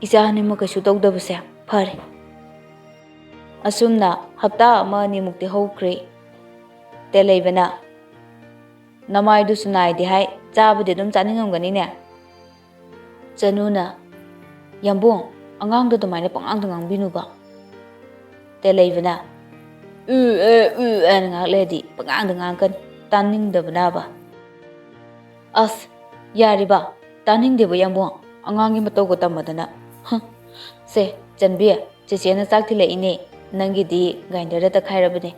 ꯏꯆꯥ ꯑꯅꯤꯃꯛ ꯀꯩꯁꯨ ꯇꯧꯗꯕꯁꯦ ꯐꯔꯦ꯫" ꯑꯁꯨꯝꯅ ꯍꯞꯇꯥ ꯑꯃ ꯑꯅꯤꯃꯨꯛꯇꯤ ꯍꯧꯈ꯭ꯔꯦ꯫ ꯇꯦꯂꯩꯕꯅ, "ꯅꯃꯥꯏꯗꯨꯁꯨ ꯅꯥꯏꯗꯦ ꯍꯥꯏ, ꯆꯥꯕꯗꯤ ꯑꯗꯨꯝ ꯆꯥꯅꯤꯡꯉꯝꯒꯅꯤꯅꯦ?" ꯆꯅꯨꯅ, "ꯌꯥꯝꯕꯨꯡ, ꯑꯉꯥꯡꯗꯣ ꯑꯗꯨꯃꯥꯏꯅ ꯄꯉꯥꯡꯗ ꯉꯥꯡꯕꯤꯅꯨꯕ꯫" ꯇꯦꯂꯩꯕꯅ, "ꯎ, ꯑꯦ, ꯎ, ꯑꯦꯅ ꯉꯥꯏꯍꯥꯛ ꯂꯩꯔꯗꯤ ꯄꯉꯥꯡꯗ ꯉꯥꯡꯉꯛꯀꯅꯤ, ꯇꯥꯅꯤꯡꯗꯕꯅꯕ꯫" "ꯑꯁ, ꯌꯥꯔꯤꯕ, ꯇꯥꯅꯤꯡꯗꯦꯕ ꯌꯥꯝꯕꯨꯡ, ꯑꯉꯥꯡꯒꯤ ꯃꯇꯧꯒ ꯇꯝꯃꯗꯅ꯫ ꯍ, ꯁꯦ, ꯆꯟꯕꯤ, ꯆꯦꯆꯦꯅ ꯆꯥꯛ ꯊꯤꯜꯂꯛꯏꯅꯦ, ꯅꯪꯒꯤꯗꯤ ꯒ꯭ꯔꯥꯏꯟꯗꯔꯗ ꯇꯛꯈꯥꯏꯔꯕꯅꯦ꯫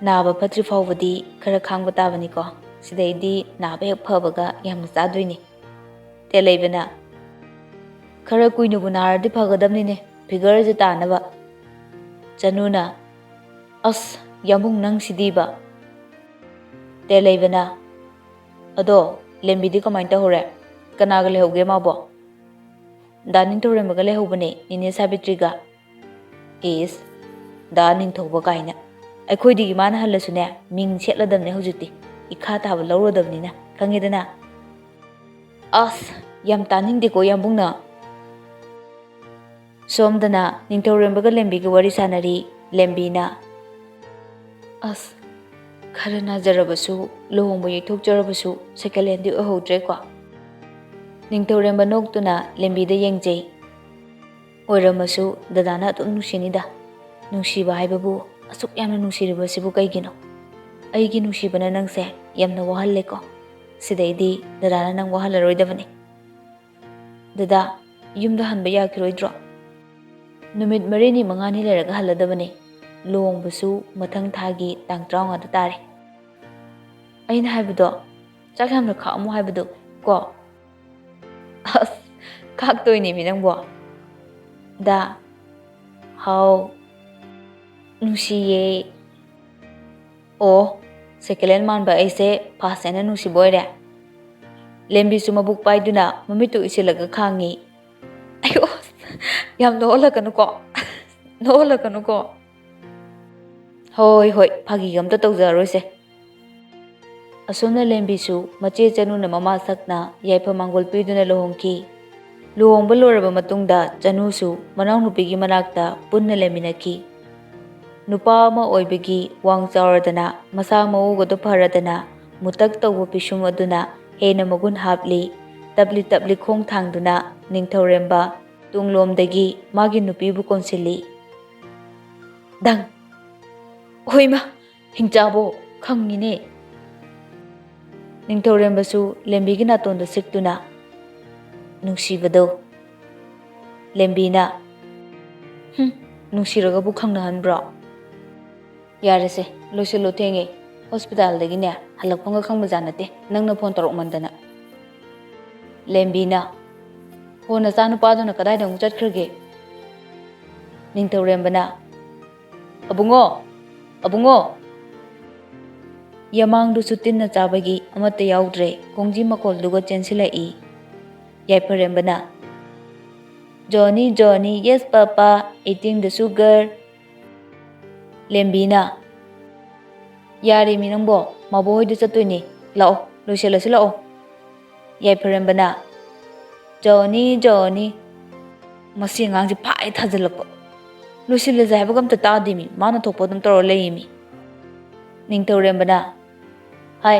ꯅꯥꯕ ꯐꯠꯇ꯭ꯔꯤ ꯐꯥꯎꯕꯗꯤ ꯈꯔ ꯈꯥꯡꯕ ꯇꯥꯕꯅꯤꯀꯣ, ꯁꯤꯗꯩꯗꯤ ꯅꯥꯕ ꯍꯦꯛ ꯐꯕꯒ ꯌꯥꯝꯅ ꯆꯥꯗꯣꯏꯅꯦ꯫" ꯇꯦꯂꯩꯕꯅ, "ꯈꯔ ꯀꯨꯏꯅꯕꯨ ꯅꯥꯔꯗꯤ ꯐꯒꯗꯕꯅꯤꯅꯦ, ꯐꯤꯒꯔꯁꯦ ꯇꯥꯅꯕ꯫" ꯆꯅꯨꯅ, "ꯑꯁ, ꯌꯥꯝꯕꯨꯡ ꯅꯪꯁꯤꯗꯤꯕ꯫" ꯇꯦꯂꯩꯕꯅ, "ꯑꯗꯣ, ꯂꯦꯝꯕꯤꯗꯤ ꯀꯃꯥꯏꯅ ꯇꯧꯍꯧꯔꯦ? ꯀꯅꯥꯒ ꯂꯩꯍꯧꯒꯦ ꯃꯥꯕꯣ?" "ꯗꯥ ꯅꯤꯡꯊꯧꯔꯦꯝꯕꯒ ꯂꯩꯍꯧꯕꯅꯦ, ꯅꯦꯅꯦ ꯁꯥꯕꯤꯇ꯭ꯔꯤꯒ꯫" "ꯏꯁ, ꯗꯥ ꯅꯤꯡꯊꯧꯕ ꯀꯥꯏꯅ꯫ ꯑꯩꯈꯣꯏꯗꯒꯤ ꯃꯥꯅ ꯍꯜꯂꯁꯨꯅꯦ, ꯃꯤꯡ ꯁꯦꯠꯂꯗꯕꯅꯦ ꯍꯧꯖꯤꯛꯇꯤ꯫ ꯏꯈꯥ ꯊꯥꯕ ꯂꯧꯔꯗꯕꯅꯤꯅ, ꯈꯪꯉꯦꯗꯅ? ꯑꯁ, ꯌꯥꯝ ꯇꯥꯅꯤꯡꯗꯦꯀꯣ, ꯌꯥꯝꯕꯨꯡꯅ꯫ ꯁꯣꯝꯗꯅ ꯅꯤꯡꯊꯧꯔꯦꯝꯕꯒ ꯂꯦꯝꯕꯤꯒ ꯋꯥꯔꯤ ꯁꯥꯟꯅꯔꯤ꯫ ꯂꯦꯝꯕꯤꯅ, "ꯑꯁ, ꯈꯔ ꯅꯥꯖꯔꯕꯁꯨ, ꯂꯨꯍꯣꯡꯕ ꯌꯩꯊꯣꯛꯆꯔꯕꯁꯨ, ꯁꯦꯀꯦꯟ ꯍꯦꯟꯗꯤ ꯑꯣꯏꯍꯧꯗ꯭ꯔꯦꯀꯣ?" ꯅꯤꯡꯊꯧꯔꯦꯝꯕ ꯅꯣꯛꯇꯨꯅ ꯂꯦꯝꯕꯤꯗ ꯌꯦꯡꯖꯩ꯫ "ꯑꯣꯏꯔꯝꯃꯁꯨ ꯗꯗꯥꯅ ꯑꯗꯨꯝ ꯅꯨꯡꯁꯤꯅꯤꯗ꯫ ꯅꯨꯡꯁꯤꯕ ꯍꯥꯏꯕꯕꯨ ꯑꯁꯨꯛ ꯌꯥꯝꯅ ꯅꯨꯡꯁꯤꯔꯤꯕꯁꯤꯕꯨ ꯀꯩꯒꯤꯅꯣ? ꯑꯩꯒꯤ ꯅꯨꯡꯁꯤꯕꯅ ꯅꯪꯁꯦ ꯌꯥꯝꯅ ꯋꯥꯍꯜꯂꯦꯀꯣ꯫ ꯁꯤꯗꯩꯗꯤ ꯗꯗꯥꯅ ꯅꯪ ꯋꯥꯍꯜꯂꯔꯣꯏꯗꯕꯅꯤ꯫ ꯗꯗꯥ, ꯌꯨꯝꯗ ꯍꯟꯕ ꯌꯥꯈꯤꯔꯣꯏꯗ꯭ꯔꯣ?" "ꯅꯨꯃꯤꯠ ꯃꯔꯤꯅꯤ ꯃꯉꯥꯅꯤ ꯂꯩꯔꯒ ꯍꯜꯂꯗꯕꯅꯤ꯫ ꯂꯨꯍꯣꯡꯕꯁꯨ ꯃꯊꯪ ꯊꯥꯒꯤ ꯇꯥꯡ ꯇꯔꯥꯃꯉꯥꯗ ꯇꯥꯔꯦ꯫ ꯑꯩꯅ ꯍꯥꯏꯕꯗꯣ, ꯆꯥꯛ ꯌꯥꯝꯅ ꯈꯥꯛꯑꯝꯃꯣ ꯍꯥꯏꯕꯗꯣ ꯀꯣ?" "ꯑꯁ, ꯈꯥꯛꯇꯣꯏꯅꯦꯃꯤ ꯅꯪꯕꯣ꯫" "ꯗꯥ, ꯍꯥꯎ, ꯅꯨꯡꯁꯤꯌꯦ꯫" "ꯑꯣ, ꯁꯦꯀꯦꯟ ꯍꯦꯟ ꯃꯥꯟꯕ ꯑꯩꯁꯦ ꯐꯥꯔꯁ ꯍꯦꯟꯅ ꯅꯨꯡꯁꯤꯕ ꯑꯣꯏꯔꯦ?" ꯂꯦꯝꯕꯤꯁꯨ ꯃꯕꯨꯛ ꯄꯥꯏꯗꯨꯅ ꯃꯃꯤꯠꯇꯨ ꯎꯏꯁꯤꯜꯂꯒ ꯈꯥꯡꯉꯤ꯫ "ꯑꯌꯣ, ꯌꯥꯝ ꯅꯣꯛꯍꯜꯂꯛꯀꯅꯨꯀꯣ, ꯅꯣꯛꯍꯜꯂꯛꯀꯅꯨꯀꯣ꯫" "ꯍꯣꯏ, ꯍꯣꯏ, ꯐꯥꯒꯤꯒ ꯑꯝꯇ ꯇꯧꯖꯔꯔꯣꯏꯁꯦ꯫" ꯑꯁꯣꯝꯅ ꯂꯦꯝꯕꯤꯁꯨ ꯃꯆꯦ ꯆꯅꯨꯅ ꯃꯃꯥ ꯁꯛꯅ ꯌꯥꯏꯐ ꯃꯥꯡꯒꯣꯜ ꯄꯤꯗꯨꯅ ꯂꯨꯍꯣꯡꯈꯤ꯫ ꯂꯨꯍꯣꯡꯕ ꯂꯣꯏꯔꯕ ꯃꯇꯨꯡꯗ ꯆꯅꯨꯁꯨ ꯃꯅꯥꯎꯅꯨꯄꯤꯒꯤ ꯃꯅꯥꯛꯇ ꯄꯨꯟꯅ ꯂꯩꯃꯤꯟꯅꯈꯤ꯫ ꯅꯨꯄꯥ ꯑꯃ ꯑꯣꯏꯕꯒꯤ ꯋꯥꯡ ꯆꯥꯎꯔꯗꯅ, ꯃꯁꯥ ꯃꯎꯒꯗꯣ ꯐꯔꯗꯅ, ꯃꯨꯇꯛ ꯇꯧꯕ ꯄꯤꯁꯨꯝ ꯑꯗꯨꯅ ꯍꯦꯟꯅ ꯃꯒꯨꯟ ꯍꯥꯞꯂꯤ꯫ ꯇꯞꯂꯤ ꯇꯞꯂꯤ ꯈꯣꯡ ꯊꯥꯡꯗꯨꯅ ꯅꯤꯡꯊꯧꯔꯦꯝꯕ ꯇꯨꯡꯂꯣꯝꯗꯒꯤ ꯃꯥꯒꯤ ꯅꯨꯄꯤꯕꯨ ꯀꯣꯟꯁꯤꯜꯂꯤ꯫ ꯗꯪ! "ꯍꯣꯏꯃ, ꯍꯤꯡꯆꯥꯕꯣ, ꯈꯪꯉꯤꯅꯦ!" ꯅꯤꯡꯊꯧꯔꯦꯝꯕꯁꯨ ꯂꯦꯝꯕꯤꯒꯤ ꯅꯥꯇꯣꯟꯗ ꯁꯤꯛꯇꯨꯅ, "ꯅꯨꯡꯁꯤꯕꯗꯣ꯫" ꯂꯦꯝꯕꯤꯅ, "ꯍꯨꯝ, ꯅꯨꯡꯁꯤꯔꯒꯕꯨ ꯈꯪꯅꯍꯟꯕ꯭ꯔꯣ?" "ꯌꯥꯔꯦꯁꯦ, ꯂꯣꯏꯁꯤꯜꯂꯣ, ꯊꯦꯡꯉꯦ꯫ ꯍꯣꯁꯄꯤꯇꯥꯜꯗꯒꯤꯅꯦ ꯍꯜꯂꯛꯐꯝꯒ ꯈꯪꯕꯖꯥꯠ ꯅꯠꯇꯦ, ꯅꯪꯅ ꯐꯣꯟ ꯇꯧꯔꯛꯃꯟꯗꯅ꯫" ꯂꯦꯝꯕꯤꯅ, "ꯍꯣ, ꯅꯆꯥꯅꯨꯄꯥꯗꯨꯅ ꯀꯗꯥꯏꯗ ꯑꯃꯨꯛ ꯆꯠꯈ꯭ꯔꯒꯦ?" ꯅꯤꯡꯊꯧꯔꯦꯝꯕꯅ, "ꯑꯕꯨꯡꯉꯣ! ꯑꯕꯨꯡꯉꯣ!" ꯌꯥꯃꯥꯡꯗꯨꯁꯨ ꯇꯤꯟꯅ ꯆꯥꯕꯒꯤ ꯑꯃꯠꯇ ꯌꯥꯎꯗ꯭ꯔꯦ, ꯈꯣꯡꯖꯤ ꯃꯈꯣꯜꯗꯨꯒ ꯆꯦꯟꯁꯤꯜꯂꯛꯏ꯫ ꯌꯥꯏꯐꯔꯦꯝꯕꯅ, "Johnny, Johnny, yes papa, eating the sugar." ꯂꯦꯝꯕꯤꯅ, "ꯌꯥꯔꯦꯃꯤ ꯅꯪꯕꯣ, ꯃꯥꯕꯣ ꯍꯣꯏꯗ ꯆꯠꯇꯣꯏꯅꯦ, ꯂꯥꯛꯑꯣ, ꯂꯣꯏꯁꯤꯜꯂꯁꯤ ꯂꯥꯛꯑꯣ"꯫ ꯌꯥꯏꯐꯔꯦꯝꯕꯅ, "ꯖꯣꯅꯤ, ꯖꯣꯅꯤ"꯫ ꯃꯁꯤ ꯑꯉꯥꯡꯁꯦ ꯐꯥꯏ ꯊꯥꯖꯤꯜꯂꯛꯄ꯫ ꯂꯣꯏꯁꯤꯜꯂꯁꯦ ꯍꯥꯏꯕꯒ ꯑꯝꯇ ꯇꯥꯗꯦꯃꯤ, ꯃꯥꯅ ꯊꯣꯛꯄ ꯑꯗꯨꯝ ꯇꯧꯔ ꯂꯩꯌꯦꯃꯤ꯫ ꯅꯤꯡꯊꯧꯔꯦꯝꯕꯅ, "ꯍꯥꯏ,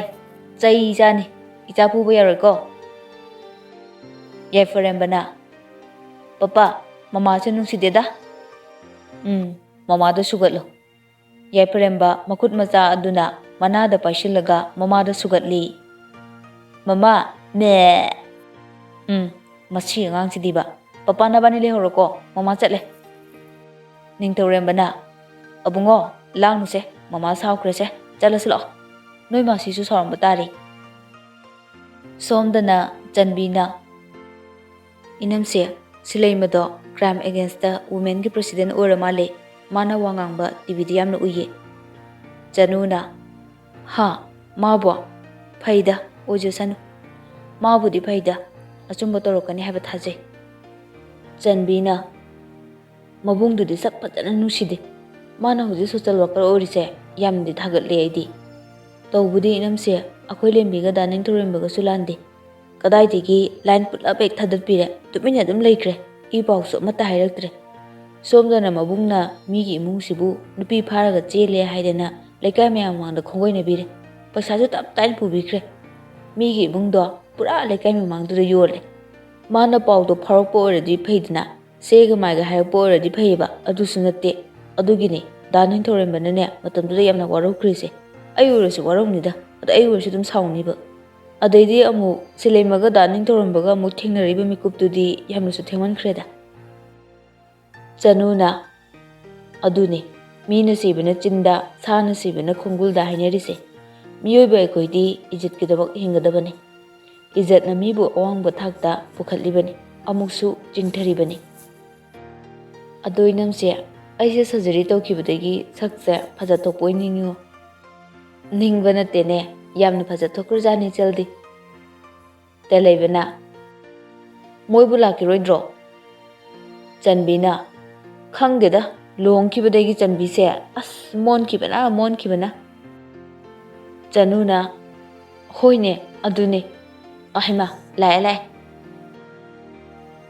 ꯆꯩ ꯆꯥꯅꯤ, ꯏꯆꯥ ꯐꯨꯕ ꯌꯥꯔꯣꯏꯀꯣ"꯫ ꯌꯥꯏꯐꯔꯦꯝꯕꯅ, "ꯄꯄꯥ, ꯃꯃꯥꯁꯦ ꯅꯨꯡꯁꯤꯗꯦꯗ"꯫ "ꯎꯝ, ꯃꯃꯥꯗꯣ ꯁꯨꯒꯠꯂꯣ"꯫ ꯌꯥꯏꯐꯔꯦꯝꯕ ꯃꯈꯨꯠ ꯃꯆꯥ ꯑꯗꯨꯅ ꯃꯅꯥꯗ ꯄꯥꯏꯁꯤꯜꯂꯒ ꯃꯃꯥꯗ ꯁꯨꯒꯠꯂꯤ꯫ "ꯃꯃꯥ, ꯃꯦ"꯫ "ꯎꯝ, ꯃꯁꯤ ꯑꯉꯥꯡꯁꯤꯗꯤꯕ꯫ ꯄꯄꯥ, ꯅꯕꯥꯅꯤ ꯂꯩꯍꯧꯔꯣꯀꯣ, ꯃꯃꯥ ꯆꯠꯂꯦ"꯫ ꯅꯤꯡꯊꯧꯔꯦꯝꯕꯅ, "ꯑꯕꯨꯡꯉꯣ, ꯂꯥꯡꯅꯨꯁꯦ, ꯃꯃꯥ ꯁꯥꯎꯈ꯭ꯔꯦꯁꯦ, ꯆꯠꯂꯁꯤ ꯂꯥꯛꯑꯣ꯫ ꯅꯣꯏ ꯃꯥꯁꯤꯁꯨ ꯁꯥꯎꯔꯝꯕ ꯇꯥꯔꯦ"꯫ ꯁꯣꯝꯗꯅ ꯆꯟꯕꯤꯅ, "ꯏꯅꯝꯁꯦ, ꯁꯤꯂꯩꯃꯗꯣ crime against the womenꯒꯤ president ꯑꯣꯏꯔ ꯃꯥꯜꯂꯦ꯫ ꯃꯥꯅ ꯋꯥ ꯉꯥꯡꯕ TVꯗ ꯌꯥꯝꯅ ꯎꯏꯌꯦ"꯫ ꯆꯅꯨꯅ, "ꯍꯥ, ꯃꯥꯕꯣ? ꯐꯩꯗ, ꯑꯣꯏꯖꯁꯅꯨ꯫ ꯃꯥꯕꯨꯗꯤ ꯐꯩꯗ, ꯑꯆꯨꯝꯕ ꯇꯧꯔꯛꯀꯅꯤ ꯍꯥꯏꯕ ꯊꯥꯖꯩ"꯫ ꯆꯟꯕꯤꯅ, "ꯃꯕꯨꯡꯗꯨꯗꯤ ꯁꯛ ꯐꯖꯅ ꯅꯨꯡꯁꯤꯗꯦ꯫ ꯃꯥꯅ ꯍꯧꯖꯤꯛ social worker ꯑꯣꯏꯔꯤꯁꯦ ꯌꯥꯝꯅꯗꯤ ꯊꯥꯒꯠꯂꯦ ꯑꯩꯗꯤ꯫ ꯇꯧꯕꯗꯤ ꯏꯅꯝꯁꯦ, ꯑꯩꯈꯣꯏ ꯂꯦꯝꯕꯤꯒ ꯗꯥ ꯅꯤꯡꯊꯧꯔꯦꯝꯕꯒꯁꯨ ꯂꯥꯟꯗꯦ꯫ ꯀꯗꯥꯏꯗꯒꯤ line ꯄꯨꯂꯞ ꯍꯦꯛ ꯊꯥꯗꯠꯄꯤꯔꯦ, ꯇꯨꯃꯤꯟꯅ ꯑꯗꯨꯝ ꯂꯩꯈ꯭ꯔꯦ꯫ ꯏ ꯄꯥꯎꯁꯨ ꯑꯃꯠꯇ ꯍꯥꯏꯔꯛꯇ꯭ꯔꯦ꯫ ꯁꯣꯝꯗꯅ ꯃꯕꯨꯡꯅ ꯃꯤꯒꯤ ꯏꯃꯨꯡꯁꯤꯕꯨ ꯅꯨꯄꯤ ꯐꯥꯔꯒ ꯆꯦꯜꯂꯦ ꯍꯥꯏꯗꯅ ꯂꯩꯀꯥꯏ ꯃꯌꯥꯝ ꯃꯃꯥꯡꯗ ꯈꯣꯡꯒꯣꯏꯅꯕꯤꯔꯦ꯫ ꯄꯩꯁꯥꯁꯨ ꯇꯞ ꯇꯥꯏꯅ ꯄꯨꯕꯤꯈ꯭ꯔꯦ꯫ ꯃꯤꯒꯤ ꯏꯃꯨꯡꯗꯣ ꯄꯨꯔꯥ ꯂꯩꯀꯥꯏ ꯃꯃꯥꯡꯗꯨꯗ ꯌꯣꯜꯂꯦ꯫ ꯃꯥꯅ ꯄꯥꯎꯗꯣ ꯐꯥꯎꯔꯛꯄ ꯑꯣꯏꯔꯗꯤ ꯐꯩꯗꯅ, ꯁꯦꯒ ꯃꯥꯏꯒ ꯍꯥꯏꯔꯛꯄ ꯑꯣꯏꯔꯗꯤ ꯐꯩꯌꯦꯕ, ꯑꯗꯨꯁꯨ ꯅꯠꯇꯦ꯫ ꯑꯗꯨꯒꯤꯅꯦ ꯗꯥ ꯅꯤꯡꯊꯧꯔꯦꯝꯕꯅꯅꯦ ꯃꯇꯝꯗꯨꯗ ꯌꯥꯝꯅ ꯋꯥꯔꯧꯈ꯭ꯔꯤꯁꯦ꯫ ꯑꯩ ꯑꯣꯏꯔꯁꯨ ꯋꯥꯔꯧꯅꯤꯗ, ꯑꯗꯣ ꯑꯩ ꯑꯣꯏꯔꯁꯨ ꯑꯗꯨꯝ ꯁꯥꯎꯅꯤꯕ꯫ ꯑꯗꯩꯗꯤ ꯑꯃꯨꯛ ꯁꯤꯂꯩꯃꯒ ꯗꯥ ꯅꯤꯡꯊꯧꯔꯦꯝꯕꯒ ꯑꯃꯨꯛ ꯊꯦꯡꯅꯔꯤꯕ ꯃꯤꯀꯨꯞꯇꯨꯗꯤ ꯌꯥꯝꯅꯁꯨ ꯊꯦꯡꯃꯟꯈ꯭ꯔꯦꯗ"꯫ ꯆꯅꯨꯅ, "ꯑꯗꯨꯅꯤ, ꯃꯤꯅ ꯁꯤꯕꯅ ꯆꯤꯟꯗ, ꯁꯥꯅ ꯁꯤꯕꯅ ꯈꯣꯡꯒꯨꯜꯗ ꯍꯥꯏꯅꯔꯤꯁꯦ꯫ ꯃꯤꯑꯣꯏꯕ ꯑꯩꯈꯣꯏꯗꯤ ꯏꯖꯠꯀꯤꯗꯃꯛ ꯍꯤꯡꯒꯗꯕꯅꯤ꯫ ꯏꯖꯠꯅ ꯃꯤꯕꯨ ꯑꯋꯥꯡꯕ ꯊꯥꯛꯇ ꯄꯨꯈꯠꯂꯤꯕꯅꯤ, ꯑꯃꯨꯛꯁꯨ ꯆꯤꯡꯊꯔꯤꯕꯅꯤ"꯫ "ꯑꯗꯣ ꯏꯅꯝꯁꯦ, ꯑꯩꯁꯦ surgery ꯇꯧꯈꯤꯕꯗꯒꯤ ꯁꯛꯁꯦ ꯐꯖꯊꯣꯛꯄ ꯑꯣꯏꯅ ꯅꯤꯡꯉꯤꯉꯣ"꯫ "ꯅꯤꯡꯕ ꯅꯠꯇꯦꯅꯦ, ꯌꯥꯝꯅ ꯐꯖꯊꯣꯛꯈ꯭ꯔꯖꯥꯠꯅꯤ ꯏꯆꯜꯗꯤ"꯫ ꯇꯦꯂꯩꯕꯅ, "ꯃꯣꯏꯕꯨ ꯂꯥꯛꯈꯤꯔꯣꯏꯗ꯭ꯔꯣ?" ꯆꯟꯕꯤꯅ, "ꯈꯪꯗꯦꯗ, ꯂꯨꯍꯣꯡꯈꯤꯕꯗꯒꯤ ꯆꯟꯕꯤꯁꯦ ꯑꯁ ꯃꯣꯟꯈꯤꯕꯅ ꯃꯣꯟꯈꯤꯕꯅ"꯫ ꯆꯅꯨꯅ, "ꯍꯣꯏꯅꯦ, ꯑꯗꯨꯅꯦ꯫ ꯑꯍꯩꯃꯥ, ꯂꯥꯛꯑꯦ, ꯂꯥꯛꯑꯦ"꯫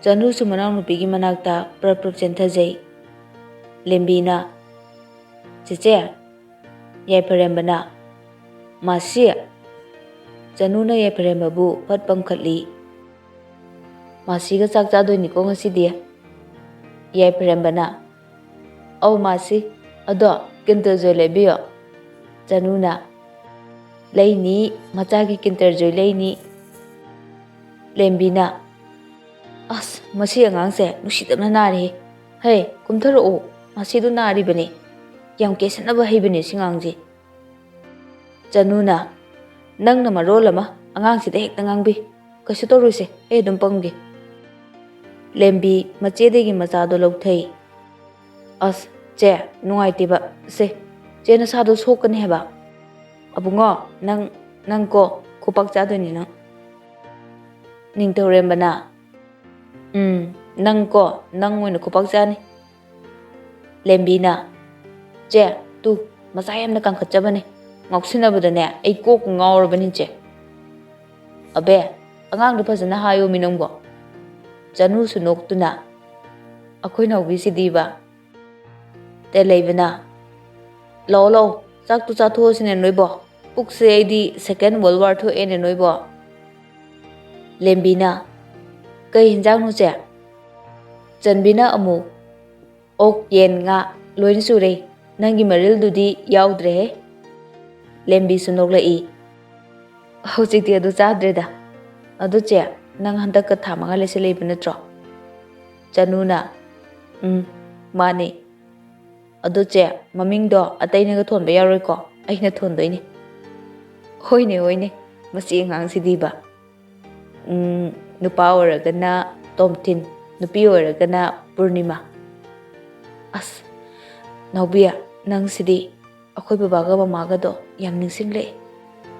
ꯆꯅꯨꯁꯨ ꯃꯅꯥꯎꯅꯨꯄꯤꯒꯤ ꯃꯅꯥꯛꯇ ꯄ꯭ꯔꯞ ꯄ꯭ꯔꯞ ꯆꯦꯟꯊꯖꯩ꯫ ꯂꯦꯝꯕꯤꯅ, "ꯆꯦꯆꯦ"꯫ ꯌꯥꯏꯐꯔꯦꯝꯕꯅ, "ꯃꯥꯁꯤ"꯫ ꯆꯅꯨꯅ ꯌꯥꯏꯐꯔꯦꯝꯕꯕꯨ ꯐꯠ ꯄꯝꯈꯠꯂꯤ꯫ "ꯃꯥꯁꯤꯒ ꯆꯥꯛ ꯆꯥꯗꯣꯏꯅꯤꯀꯣ ꯉꯁꯤꯗꯤ"꯫ ꯌꯥꯏꯐꯔꯦꯝꯕꯅ, "ꯑꯧ ꯃꯥꯁꯤ, ꯑꯗꯣ Kinder Joy ꯂꯩꯕꯤꯌꯣ"꯫ ꯆꯅꯨꯅ, "ꯂꯩꯅꯤ, ꯃꯆꯥꯒꯤ Kinder Joy ꯂꯩꯅꯤ"꯫ ꯂꯦꯝꯕꯤꯅ, "ꯑꯁ, ꯃꯁꯤ ꯑꯉꯥꯡꯁꯦ ꯅꯨꯡꯁꯤꯗꯕꯅ ꯅꯥꯔꯦꯍꯦ꯫ ꯍꯦ, ꯀꯨꯝꯊꯔꯛꯑꯣ, ꯃꯁꯤꯗꯣ ꯅꯥꯔꯤꯕꯅꯦ꯫ ꯌꯥꯝ ꯀꯦꯁꯟꯅꯕ ꯍꯩꯕꯅꯦ ꯁꯤ ꯑꯉꯥꯡꯁꯦ"꯫ ꯆꯅꯨꯅ, "ꯅꯪꯅ ꯃꯔꯣꯜ ꯑꯃ ꯑꯉꯥꯡꯁꯤꯗ ꯍꯦꯛꯇ ꯉꯥꯡꯕꯤ꯫ ꯀꯩꯁꯨ ꯇꯧꯔꯣꯏꯁꯦ, ꯑꯩ ꯑꯗꯨꯝ ꯄꯝꯒꯦ"꯫ ꯂꯦꯝꯕꯤ ꯃꯆꯦꯗꯒꯤ ꯃꯆꯥꯗꯣ ꯂꯧꯊꯩ꯫ "ꯑꯁ, ꯆꯦ, ꯅꯨꯡꯉꯥꯏꯇꯦꯕ꯫ ꯁꯦ, ꯆꯦ ꯅꯁꯥꯗꯣ ꯁꯣꯛꯀꯅꯤ ꯍꯥꯏꯕ꯫ ꯑꯕꯨꯡꯉꯣ, ꯅꯪ, ꯅꯪ ꯀꯣ, ꯈꯨꯄꯥꯛ ꯆꯥꯗꯣꯏꯅꯤ ꯅꯪ"꯫ ꯅꯤꯡꯊꯧꯔꯦꯝꯕꯅ, "ꯎꯝ, ꯅꯪ ꯀꯣ, ꯅꯪ ꯑꯣꯏꯅ ꯈꯨꯄꯥꯛ ꯆꯥꯅꯤ"꯫ ꯂꯦꯝꯕꯤꯅ, "ꯆꯦ, ꯇꯨ, ꯃꯆꯥ ꯌꯥꯝꯅ ꯀꯟꯈꯠꯆꯕꯅꯦ꯫ ꯉꯥꯎꯁꯤꯟꯅꯕꯗꯅꯦ ꯑꯩ ꯀꯣꯛꯄꯨ ꯉꯥꯎꯔꯕꯅꯤ, ꯆꯦ"꯫ "ꯑꯕꯦ, ꯑꯉꯥꯡꯗꯣ ꯐꯖꯅ ꯍꯥꯏꯌꯣꯃꯤ ꯅꯪꯕꯣ"꯫ ꯆꯅꯨꯁꯨ ꯅꯣꯛꯇꯨꯅ, "ꯑꯩꯈꯣꯏ ꯅꯥꯎꯕꯤꯁꯤꯗꯤꯕ"꯫ ꯇꯦꯂꯩꯕꯅ, "ꯂꯥꯛꯑꯣ, ꯂꯥꯛꯑꯣ, ꯆꯥꯛꯇꯨ ꯆꯥꯊꯣꯛꯑꯁꯤꯅꯦ ꯅꯣꯏꯕꯣ꯫ ꯄꯨꯛꯁꯦ ꯑꯩꯗꯤ Second World War ꯊꯣꯛꯑꯦꯅꯦ ꯅꯣꯏꯕꯣ"꯫ ꯂꯦꯝꯕꯤꯅ, "ꯀꯩ ꯍꯤꯟꯖꯥꯡꯅꯣ, ꯆꯦ?" ꯆꯟꯕꯤꯅ ꯑꯃꯨꯛ, "ꯑꯣꯛ, ꯌꯦꯟ, ꯉꯥ ꯂꯣꯏꯅ ꯁꯨꯔꯦ꯫ ꯅꯪꯒꯤ ꯃꯔꯤꯜꯗꯨꯗꯤ ꯌꯥꯎꯗ꯭ꯔꯦꯍꯦ"꯫ ꯂꯦꯝꯕꯤꯁꯨ ꯅꯣꯛꯂꯛꯏ꯫ "ꯍꯧꯖꯤꯛꯇꯤ ꯑꯗꯨ ꯆꯥꯗ꯭ꯔꯦꯗ꯫ ꯑꯗꯨ ꯆꯦ, ꯅꯪ ꯍꯟꯗꯛꯀ ꯊꯥ ꯃꯉꯥ ꯂꯩꯁꯜꯂꯛꯏꯕ ꯅꯠꯇ꯭ꯔꯣ?" ꯆꯅꯨꯅ, "ꯎꯝ, ꯃꯥꯅꯦ꯫ ꯑꯗꯨ ꯆꯦ, ꯃꯃꯤꯡꯗꯣ ꯑꯇꯩꯅꯒ ꯊꯣꯟꯕ ꯌꯥꯔꯣꯏꯀꯣ, ꯑꯩꯅ ꯊꯣꯟꯗꯣꯏꯅꯦ"꯫ "ꯍꯣꯏꯅꯦ, ꯍꯣꯏꯅꯦ, ꯃꯁꯤ ꯑꯉꯥꯡꯁꯤꯗꯤꯕ"꯫ ꯎꯝ, ꯅꯨꯄꯥ ꯑꯣꯏꯔꯒꯅ ꯇꯣꯝꯊꯤꯟ, ꯅꯨꯄꯤ ꯑꯣꯏꯔꯒꯅ ꯄꯨꯔꯅꯤꯃꯥ꯫ ꯑꯁ, ꯅꯥꯎꯕꯤ, ꯅꯪꯁꯤꯗꯤ ꯑꯩꯈꯣꯏ ꯕꯕꯥꯒ ꯃꯃꯥꯒꯗꯣ ꯌꯥꯝ ꯅꯤꯡꯁꯤꯡꯂꯛꯑꯦ꯫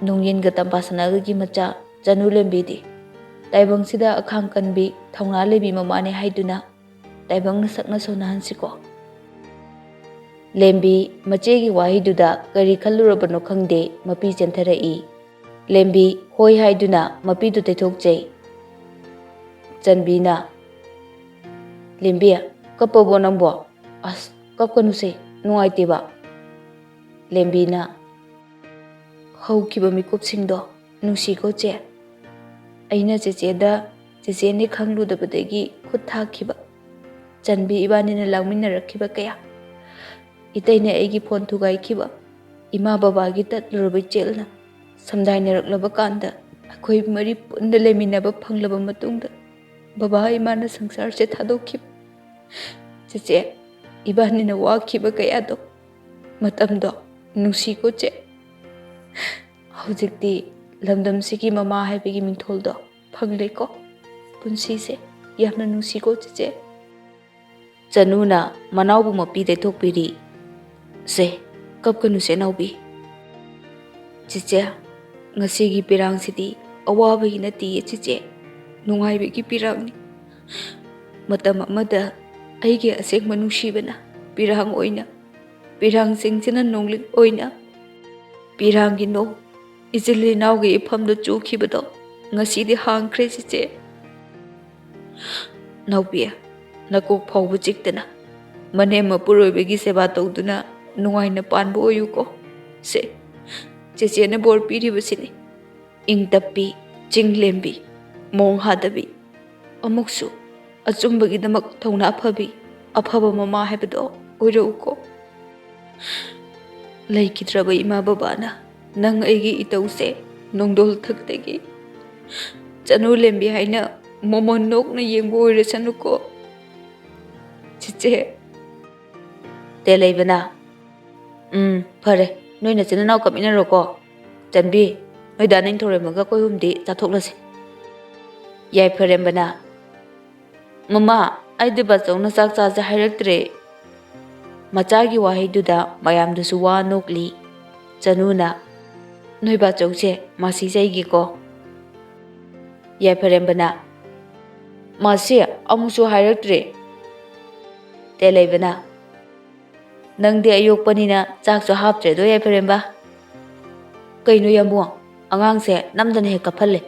ꯅꯣꯡꯌꯦꯟꯒ ꯇꯝꯄꯥ ꯁꯅꯥꯒꯒꯤ ꯃꯆꯥ ꯆꯅꯨ ꯂꯦꯝꯕꯤꯗꯤ꯫ ꯇꯥꯏꯕꯪꯁꯤꯗ ꯑꯈꯥꯡ ꯀꯟꯕꯤ, ꯊꯧꯅꯥ ꯂꯩꯕꯤ ꯃꯃꯥꯅꯦ ꯍꯥꯏꯗꯨꯅ ꯇꯥꯏꯕꯪ ꯅꯁꯛꯅ ꯁꯣꯟꯅꯍꯟꯁꯤꯀꯣ꯫ ꯂꯦꯝꯕꯤ ꯃꯆꯦꯒꯤ ꯋꯥꯍꯩꯗꯨꯗ ꯀꯔꯤ ꯈꯜꯂꯨꯔꯕꯅꯣ ꯈꯪꯗꯦ, ꯃꯄꯤ ꯆꯦꯟꯊꯔꯛꯏ꯫ ꯂꯦꯝꯕꯤ ꯍꯣꯏ ꯍꯥꯏꯗꯨꯅ ꯃꯄꯤꯗꯨ ꯇꯩꯊꯣꯛꯆꯩ꯫ ꯆꯟꯕꯤꯅ, "ꯂꯦꯝꯕꯤ, ꯀꯞꯄꯕꯣ ꯅꯪꯕꯣ? ꯑꯁ, ꯀꯞꯀꯅꯨꯁꯦ, ꯅꯨꯡꯉꯥꯏꯇꯦꯕ꯫" ꯂꯦꯝꯕꯤꯅ, "ꯍꯧꯈꯤꯕ ꯃꯤꯀꯨꯞꯁꯤꯡꯗꯣ ꯅꯨꯡꯁꯤꯀꯣ ꯆꯦ꯫ ꯑꯩꯅ ꯆꯦꯆꯦꯗ ꯆꯦꯆꯦꯅꯤ ꯈꯪꯂꯨꯗꯕꯗꯒꯤ ꯈꯨꯠ ꯊꯥꯈꯤꯕ, ꯆꯟꯕꯤ ꯏꯕꯥꯅꯤꯅ ꯂꯥꯡꯃꯤꯟꯅꯔꯛꯈꯤꯕ ꯀꯌꯥ, ꯏꯇꯩꯅ ꯑꯩꯒꯤ ꯐꯣꯟ ꯊꯨꯒꯥꯏꯈꯤꯕ, ꯏꯃꯥ ꯕꯕꯥꯒꯤ ꯇꯠꯂꯨꯔꯕ ꯏꯆꯦꯜꯅ ꯁꯝꯗꯥꯏꯅꯔꯛꯂꯕ ꯀꯥꯟꯗ ꯑꯩꯈꯣꯏ ꯃꯔꯤ ꯄꯨꯟꯅ ꯂꯩꯃꯤꯟꯅꯕ ꯐꯪꯂꯕ ꯃꯇꯨꯡꯗ ꯕꯕꯥ ꯏꯃꯥꯅ ꯁꯪꯁꯥꯔꯁꯦ ꯊꯥꯗꯣꯛꯈꯤꯕ, ꯆꯦꯆꯦ ꯏꯕꯥꯅꯤꯅ ꯋꯥꯈꯤꯕ ꯀꯌꯥꯗꯣ, ꯃꯇꯝꯗꯣ ꯅꯨꯡꯁꯤꯀꯣ ꯆꯦ꯫ ꯍꯧꯖꯤꯛꯇꯤ ꯂꯝꯗꯝꯁꯤꯒꯤ ꯃꯃꯥ ꯍꯥꯏꯕꯒꯤ ꯃꯤꯡꯊꯣꯜꯗꯣ ꯐꯪꯂꯦꯀꯣ꯫ ꯄꯨꯟꯁꯤꯁꯦ ꯌꯥꯝꯅ ꯅꯨꯡꯁꯤꯀꯣ ꯆꯦꯆꯦ꯫" ꯆꯅꯨꯅ ꯃꯅꯥꯎꯕꯨ ꯃꯄꯤ ꯇꯩꯊꯣꯛꯄꯤꯔꯤ꯫ "ꯁꯦ, ꯀꯞꯀꯅꯨꯁꯦ ꯅꯥꯎꯕꯤ꯫ ꯆꯦꯆꯦ, ꯉꯁꯤꯒꯤ ꯄꯤꯔꯥꯡꯁꯤꯗꯤ ꯑꯋꯥꯕꯒꯤ ꯅꯠꯇꯤꯌꯦ ꯆꯦꯆꯦ, ꯅꯨꯡꯉꯥꯏꯕꯒꯤ ꯄꯤꯔꯥꯡꯅꯤ꯫ ꯃꯇꯝ ꯑꯃꯗ ꯑꯩꯒꯤ ꯑꯁꯦꯡꯕ ꯅꯨꯡꯁꯤꯕꯅ ꯄꯤꯔꯥꯡ ꯑꯣꯏꯅ, ꯄꯤꯔꯥꯡꯁꯤꯡꯁꯤꯅ ꯅꯣꯡꯂꯤꯛ ꯑꯣꯏꯅ, ꯄꯤꯔꯥꯡꯒꯤ ꯅꯣꯡ ꯏꯆꯤꯜ ꯏꯅꯥꯎꯒꯤ ꯏꯐꯝꯗ ꯆꯨꯈꯤꯕꯗꯣ ꯉꯁꯤꯗꯤ ꯍꯥꯡꯈ꯭ꯔꯦ ꯆꯦꯆꯦ꯫ ꯅꯥꯎꯕꯤ, ꯅꯀꯣꯛ ꯐꯥꯎꯕ ꯆꯤꯛꯇꯅ ꯃꯅꯦꯝ ꯃꯄꯨꯔꯣꯏꯕꯒꯤ ꯁꯦꯕꯥ ꯇꯧꯗꯨꯅ ꯅꯨꯡꯉꯥꯏꯅ ꯄꯥꯟꯕ ꯑꯣꯏꯌꯨꯀꯣ꯫ ꯁꯦ, ꯆꯦꯆꯦꯅ ꯕꯣꯔ ꯄꯤꯔꯤꯕꯁꯤꯅꯤ꯫ ꯏꯪ ꯇꯞꯄꯤ, ꯆꯤꯡ ꯂꯦꯝꯕꯤ, ꯃꯣꯡ ꯍꯥꯗꯕꯤ, ꯑꯃꯨꯛꯁꯨ ꯑꯆꯨꯝꯕꯒꯤꯗꯃꯛ ꯊꯧꯅꯥ ꯐꯕꯤ, ꯑꯐꯕ ꯃꯃꯥ ꯍꯥꯏꯕꯗꯣ ꯑꯣꯏꯔꯛꯎꯀꯣ꯫" ꯂꯩꯈꯤꯗ꯭ꯔꯕ ꯏꯃꯥ ꯕꯕꯥꯅ ꯅꯪ ꯑꯩꯒꯤ ꯏꯇꯧꯁꯦ ꯅꯣꯡꯗꯣꯜ ꯊꯛꯇꯒꯤ ꯆꯅꯨ ꯂꯦꯝꯕꯤ ꯍꯥꯏꯅ ꯃꯣꯃꯣꯟ ꯅꯣꯛꯅ ꯌꯦꯡꯕ ꯑꯣꯏꯔꯁꯅꯨꯀꯣ꯫ ꯆꯦꯆꯦ꯫ ꯇꯦꯂꯩꯕꯅ, "ꯎꯝ, ꯐꯔꯦ, ꯅꯣꯏ ꯅꯆꯤꯟ ꯅꯅꯥꯎ ꯀꯞꯃꯤꯟꯅꯔꯣꯀꯣ꯫ ꯆꯟꯕꯤ, ꯅꯣꯏ ꯗꯥ ꯅꯤꯡꯊꯧꯔꯦꯝꯕꯒ ꯑꯩꯈꯣꯏ ꯑꯍꯨꯝꯗꯤ ꯆꯥꯊꯣꯛꯂꯁꯤ꯫" ꯌꯥꯏꯐꯔꯦꯝꯕꯅ, "ꯃꯃꯥ, ꯑꯩꯗꯤ ꯕꯥꯆꯧꯅ ꯆꯥꯛ ꯆꯥꯁꯦ ꯍꯥꯏꯔꯛꯇ꯭ꯔꯦ꯫" ꯃꯆꯥꯒꯤ ꯋꯥꯍꯩꯗꯨꯗ ꯃꯌꯥꯝꯗꯨꯁꯨ ꯋꯥ ꯅꯣꯛꯂꯤ꯫ ꯆꯅꯨꯅ, "ꯅꯣꯏ ꯕꯥꯆꯧꯁꯦ ꯃꯥꯁꯤ ꯆꯩꯒꯦꯀꯣ꯫" ꯌꯥꯏꯐꯔꯦꯝꯕꯅ, "ꯃꯥꯁꯤ ꯑꯃꯨꯛꯁꯨ ꯍꯥꯏꯔꯛꯇ꯭ꯔꯦ꯫" ꯇꯦꯂꯩꯕꯅ, "ꯅꯪꯗꯤ ꯑꯌꯣꯛꯄꯅꯤꯅ ꯆꯥꯛꯁꯨ ꯍꯥꯞꯇ꯭ꯔꯦꯗꯣ, ꯌꯥꯏꯐꯔꯦꯝꯕ?" "ꯀꯩꯅꯣ ꯌꯥꯝꯕꯨꯡ, ꯑꯉꯥꯡꯁꯦ ꯅꯝꯗꯅ ꯍꯦꯛ ꯀꯞꯍꯜꯂꯦ꯫"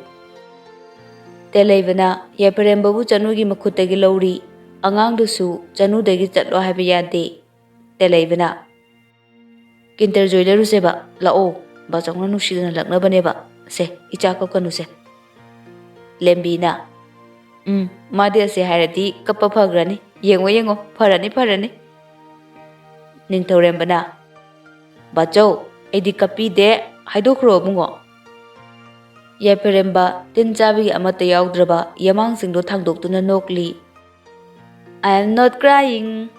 ꯇꯦꯂꯩꯕꯅ ꯌꯥꯏꯐꯔꯦꯝꯕꯕꯨ ꯆꯅꯨꯒꯤ ꯃꯈꯨꯠꯇꯒꯤ ꯂꯧꯔꯤ꯫ ꯑꯉꯥꯡꯗꯨꯁꯨ ꯆꯅꯨꯗꯒꯤ ꯆꯠꯂꯣ ꯍꯥꯏꯕ ꯌꯥꯗꯦ꯫ ꯇꯦꯂꯩꯕꯅ, "Kinder Joy ꯂꯩꯔꯨꯁꯦꯕ, ꯂꯥꯛꯑꯣ, ꯕꯥꯆꯧꯅ ꯅꯨꯡꯁꯤꯗꯅ ꯂꯛꯅꯕꯅꯦꯕ꯫ ꯁꯦ, ꯏꯆꯥ ꯀꯞꯀꯅꯨꯁꯦ꯫" ꯂꯦꯝꯕꯤꯅ, "ꯎꯝ, ꯃꯥꯗꯤ ꯑꯁꯦ ꯍꯥꯏꯔꯗꯤ ꯀꯞꯄ ꯐꯈ꯭ꯔꯅꯤ꯫ ꯌꯦꯡꯉꯣ, ꯌꯦꯡꯉꯣ, ꯐꯔꯅꯤ, ꯐꯔꯅꯤ꯫" ꯅꯤꯡꯊꯧꯔꯦꯝꯕꯅ, "ꯕꯥꯆꯧ, ꯑꯩꯗꯤ ꯀꯞꯄꯤꯗꯦ, ꯍꯥꯏꯗꯣꯛꯈ꯭ꯔꯣ ꯑꯕꯨꯡꯉꯣ꯫" ꯌꯥꯏꯐꯔꯦꯝꯕ ꯇꯤꯟ ꯆꯥꯕꯒꯤ ꯑꯃꯠꯇ ꯌꯥꯎꯗ꯭ꯔꯕ ꯌꯦꯃꯥꯡꯁꯤꯡꯗꯣ ꯊꯥꯡꯗꯣꯛꯇꯨꯅ ꯅꯣꯛꯂꯤ꯫ "I am not crying."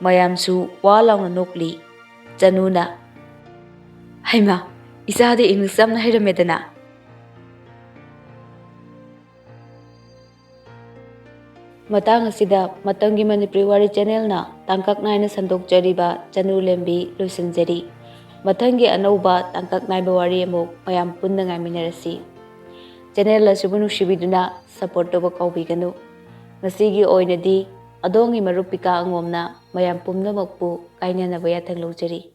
ꯃꯌꯥꯝꯁꯨ ꯋꯥ ꯂꯥꯎꯅ ꯅꯣꯛꯂꯤ꯫ ꯆꯅꯨꯅ, "ꯍꯩꯃꯥ, ꯏꯆꯥꯗꯤ ꯏꯪꯂꯤꯁ ꯌꯥꯝꯅ ꯍꯩꯔꯝꯃꯦꯗꯅ꯫" ꯃꯇꯥꯡ ꯑꯁꯤꯗ ꯃꯇꯝꯒꯤ ꯃꯅꯤꯄꯨꯔꯤ ꯋꯥꯔꯤ ꯆꯦꯅꯦꯜꯅ ꯇꯥꯡꯀꯛ ꯅꯥꯏꯅ ꯁꯟꯗꯣꯛꯆꯔꯤꯕ ꯆꯅꯨ ꯂꯦꯝꯕꯤ ꯂꯣꯏꯁꯤꯟꯖꯔꯤ꯫ ꯃꯊꯪꯒꯤ ꯑꯅꯧꯕ ꯇꯥꯡꯀꯛ ꯅꯥꯏꯕ ꯋꯥꯔꯤ ꯑꯃꯨꯛ ꯃꯌꯥꯝ ꯄꯨꯟꯅ ꯉꯥꯏꯃꯤꯟꯅꯔꯁꯤ꯫ ꯆꯦꯅꯦꯜ ꯑꯁꯤꯕꯨ ꯅꯨꯡꯁꯤꯕꯤꯗꯨꯅ ꯁꯄꯣꯔꯠ ꯇꯧꯕ ꯀꯥꯎꯕꯤꯒꯅꯨ꯫ ꯉꯁꯤꯒꯤ ꯑꯣꯏꯅꯗꯤ ꯑꯗꯣꯝꯒꯤ ꯃꯔꯨꯞ ꯄꯤꯀꯥ ꯑꯉꯣꯝꯅ ꯃꯌꯥꯝ ꯄꯨꯝꯅꯃꯛꯄꯨ ꯀꯥꯏꯅꯅꯕ ꯌꯥꯊꯪ ꯂꯧꯖꯔꯤ꯫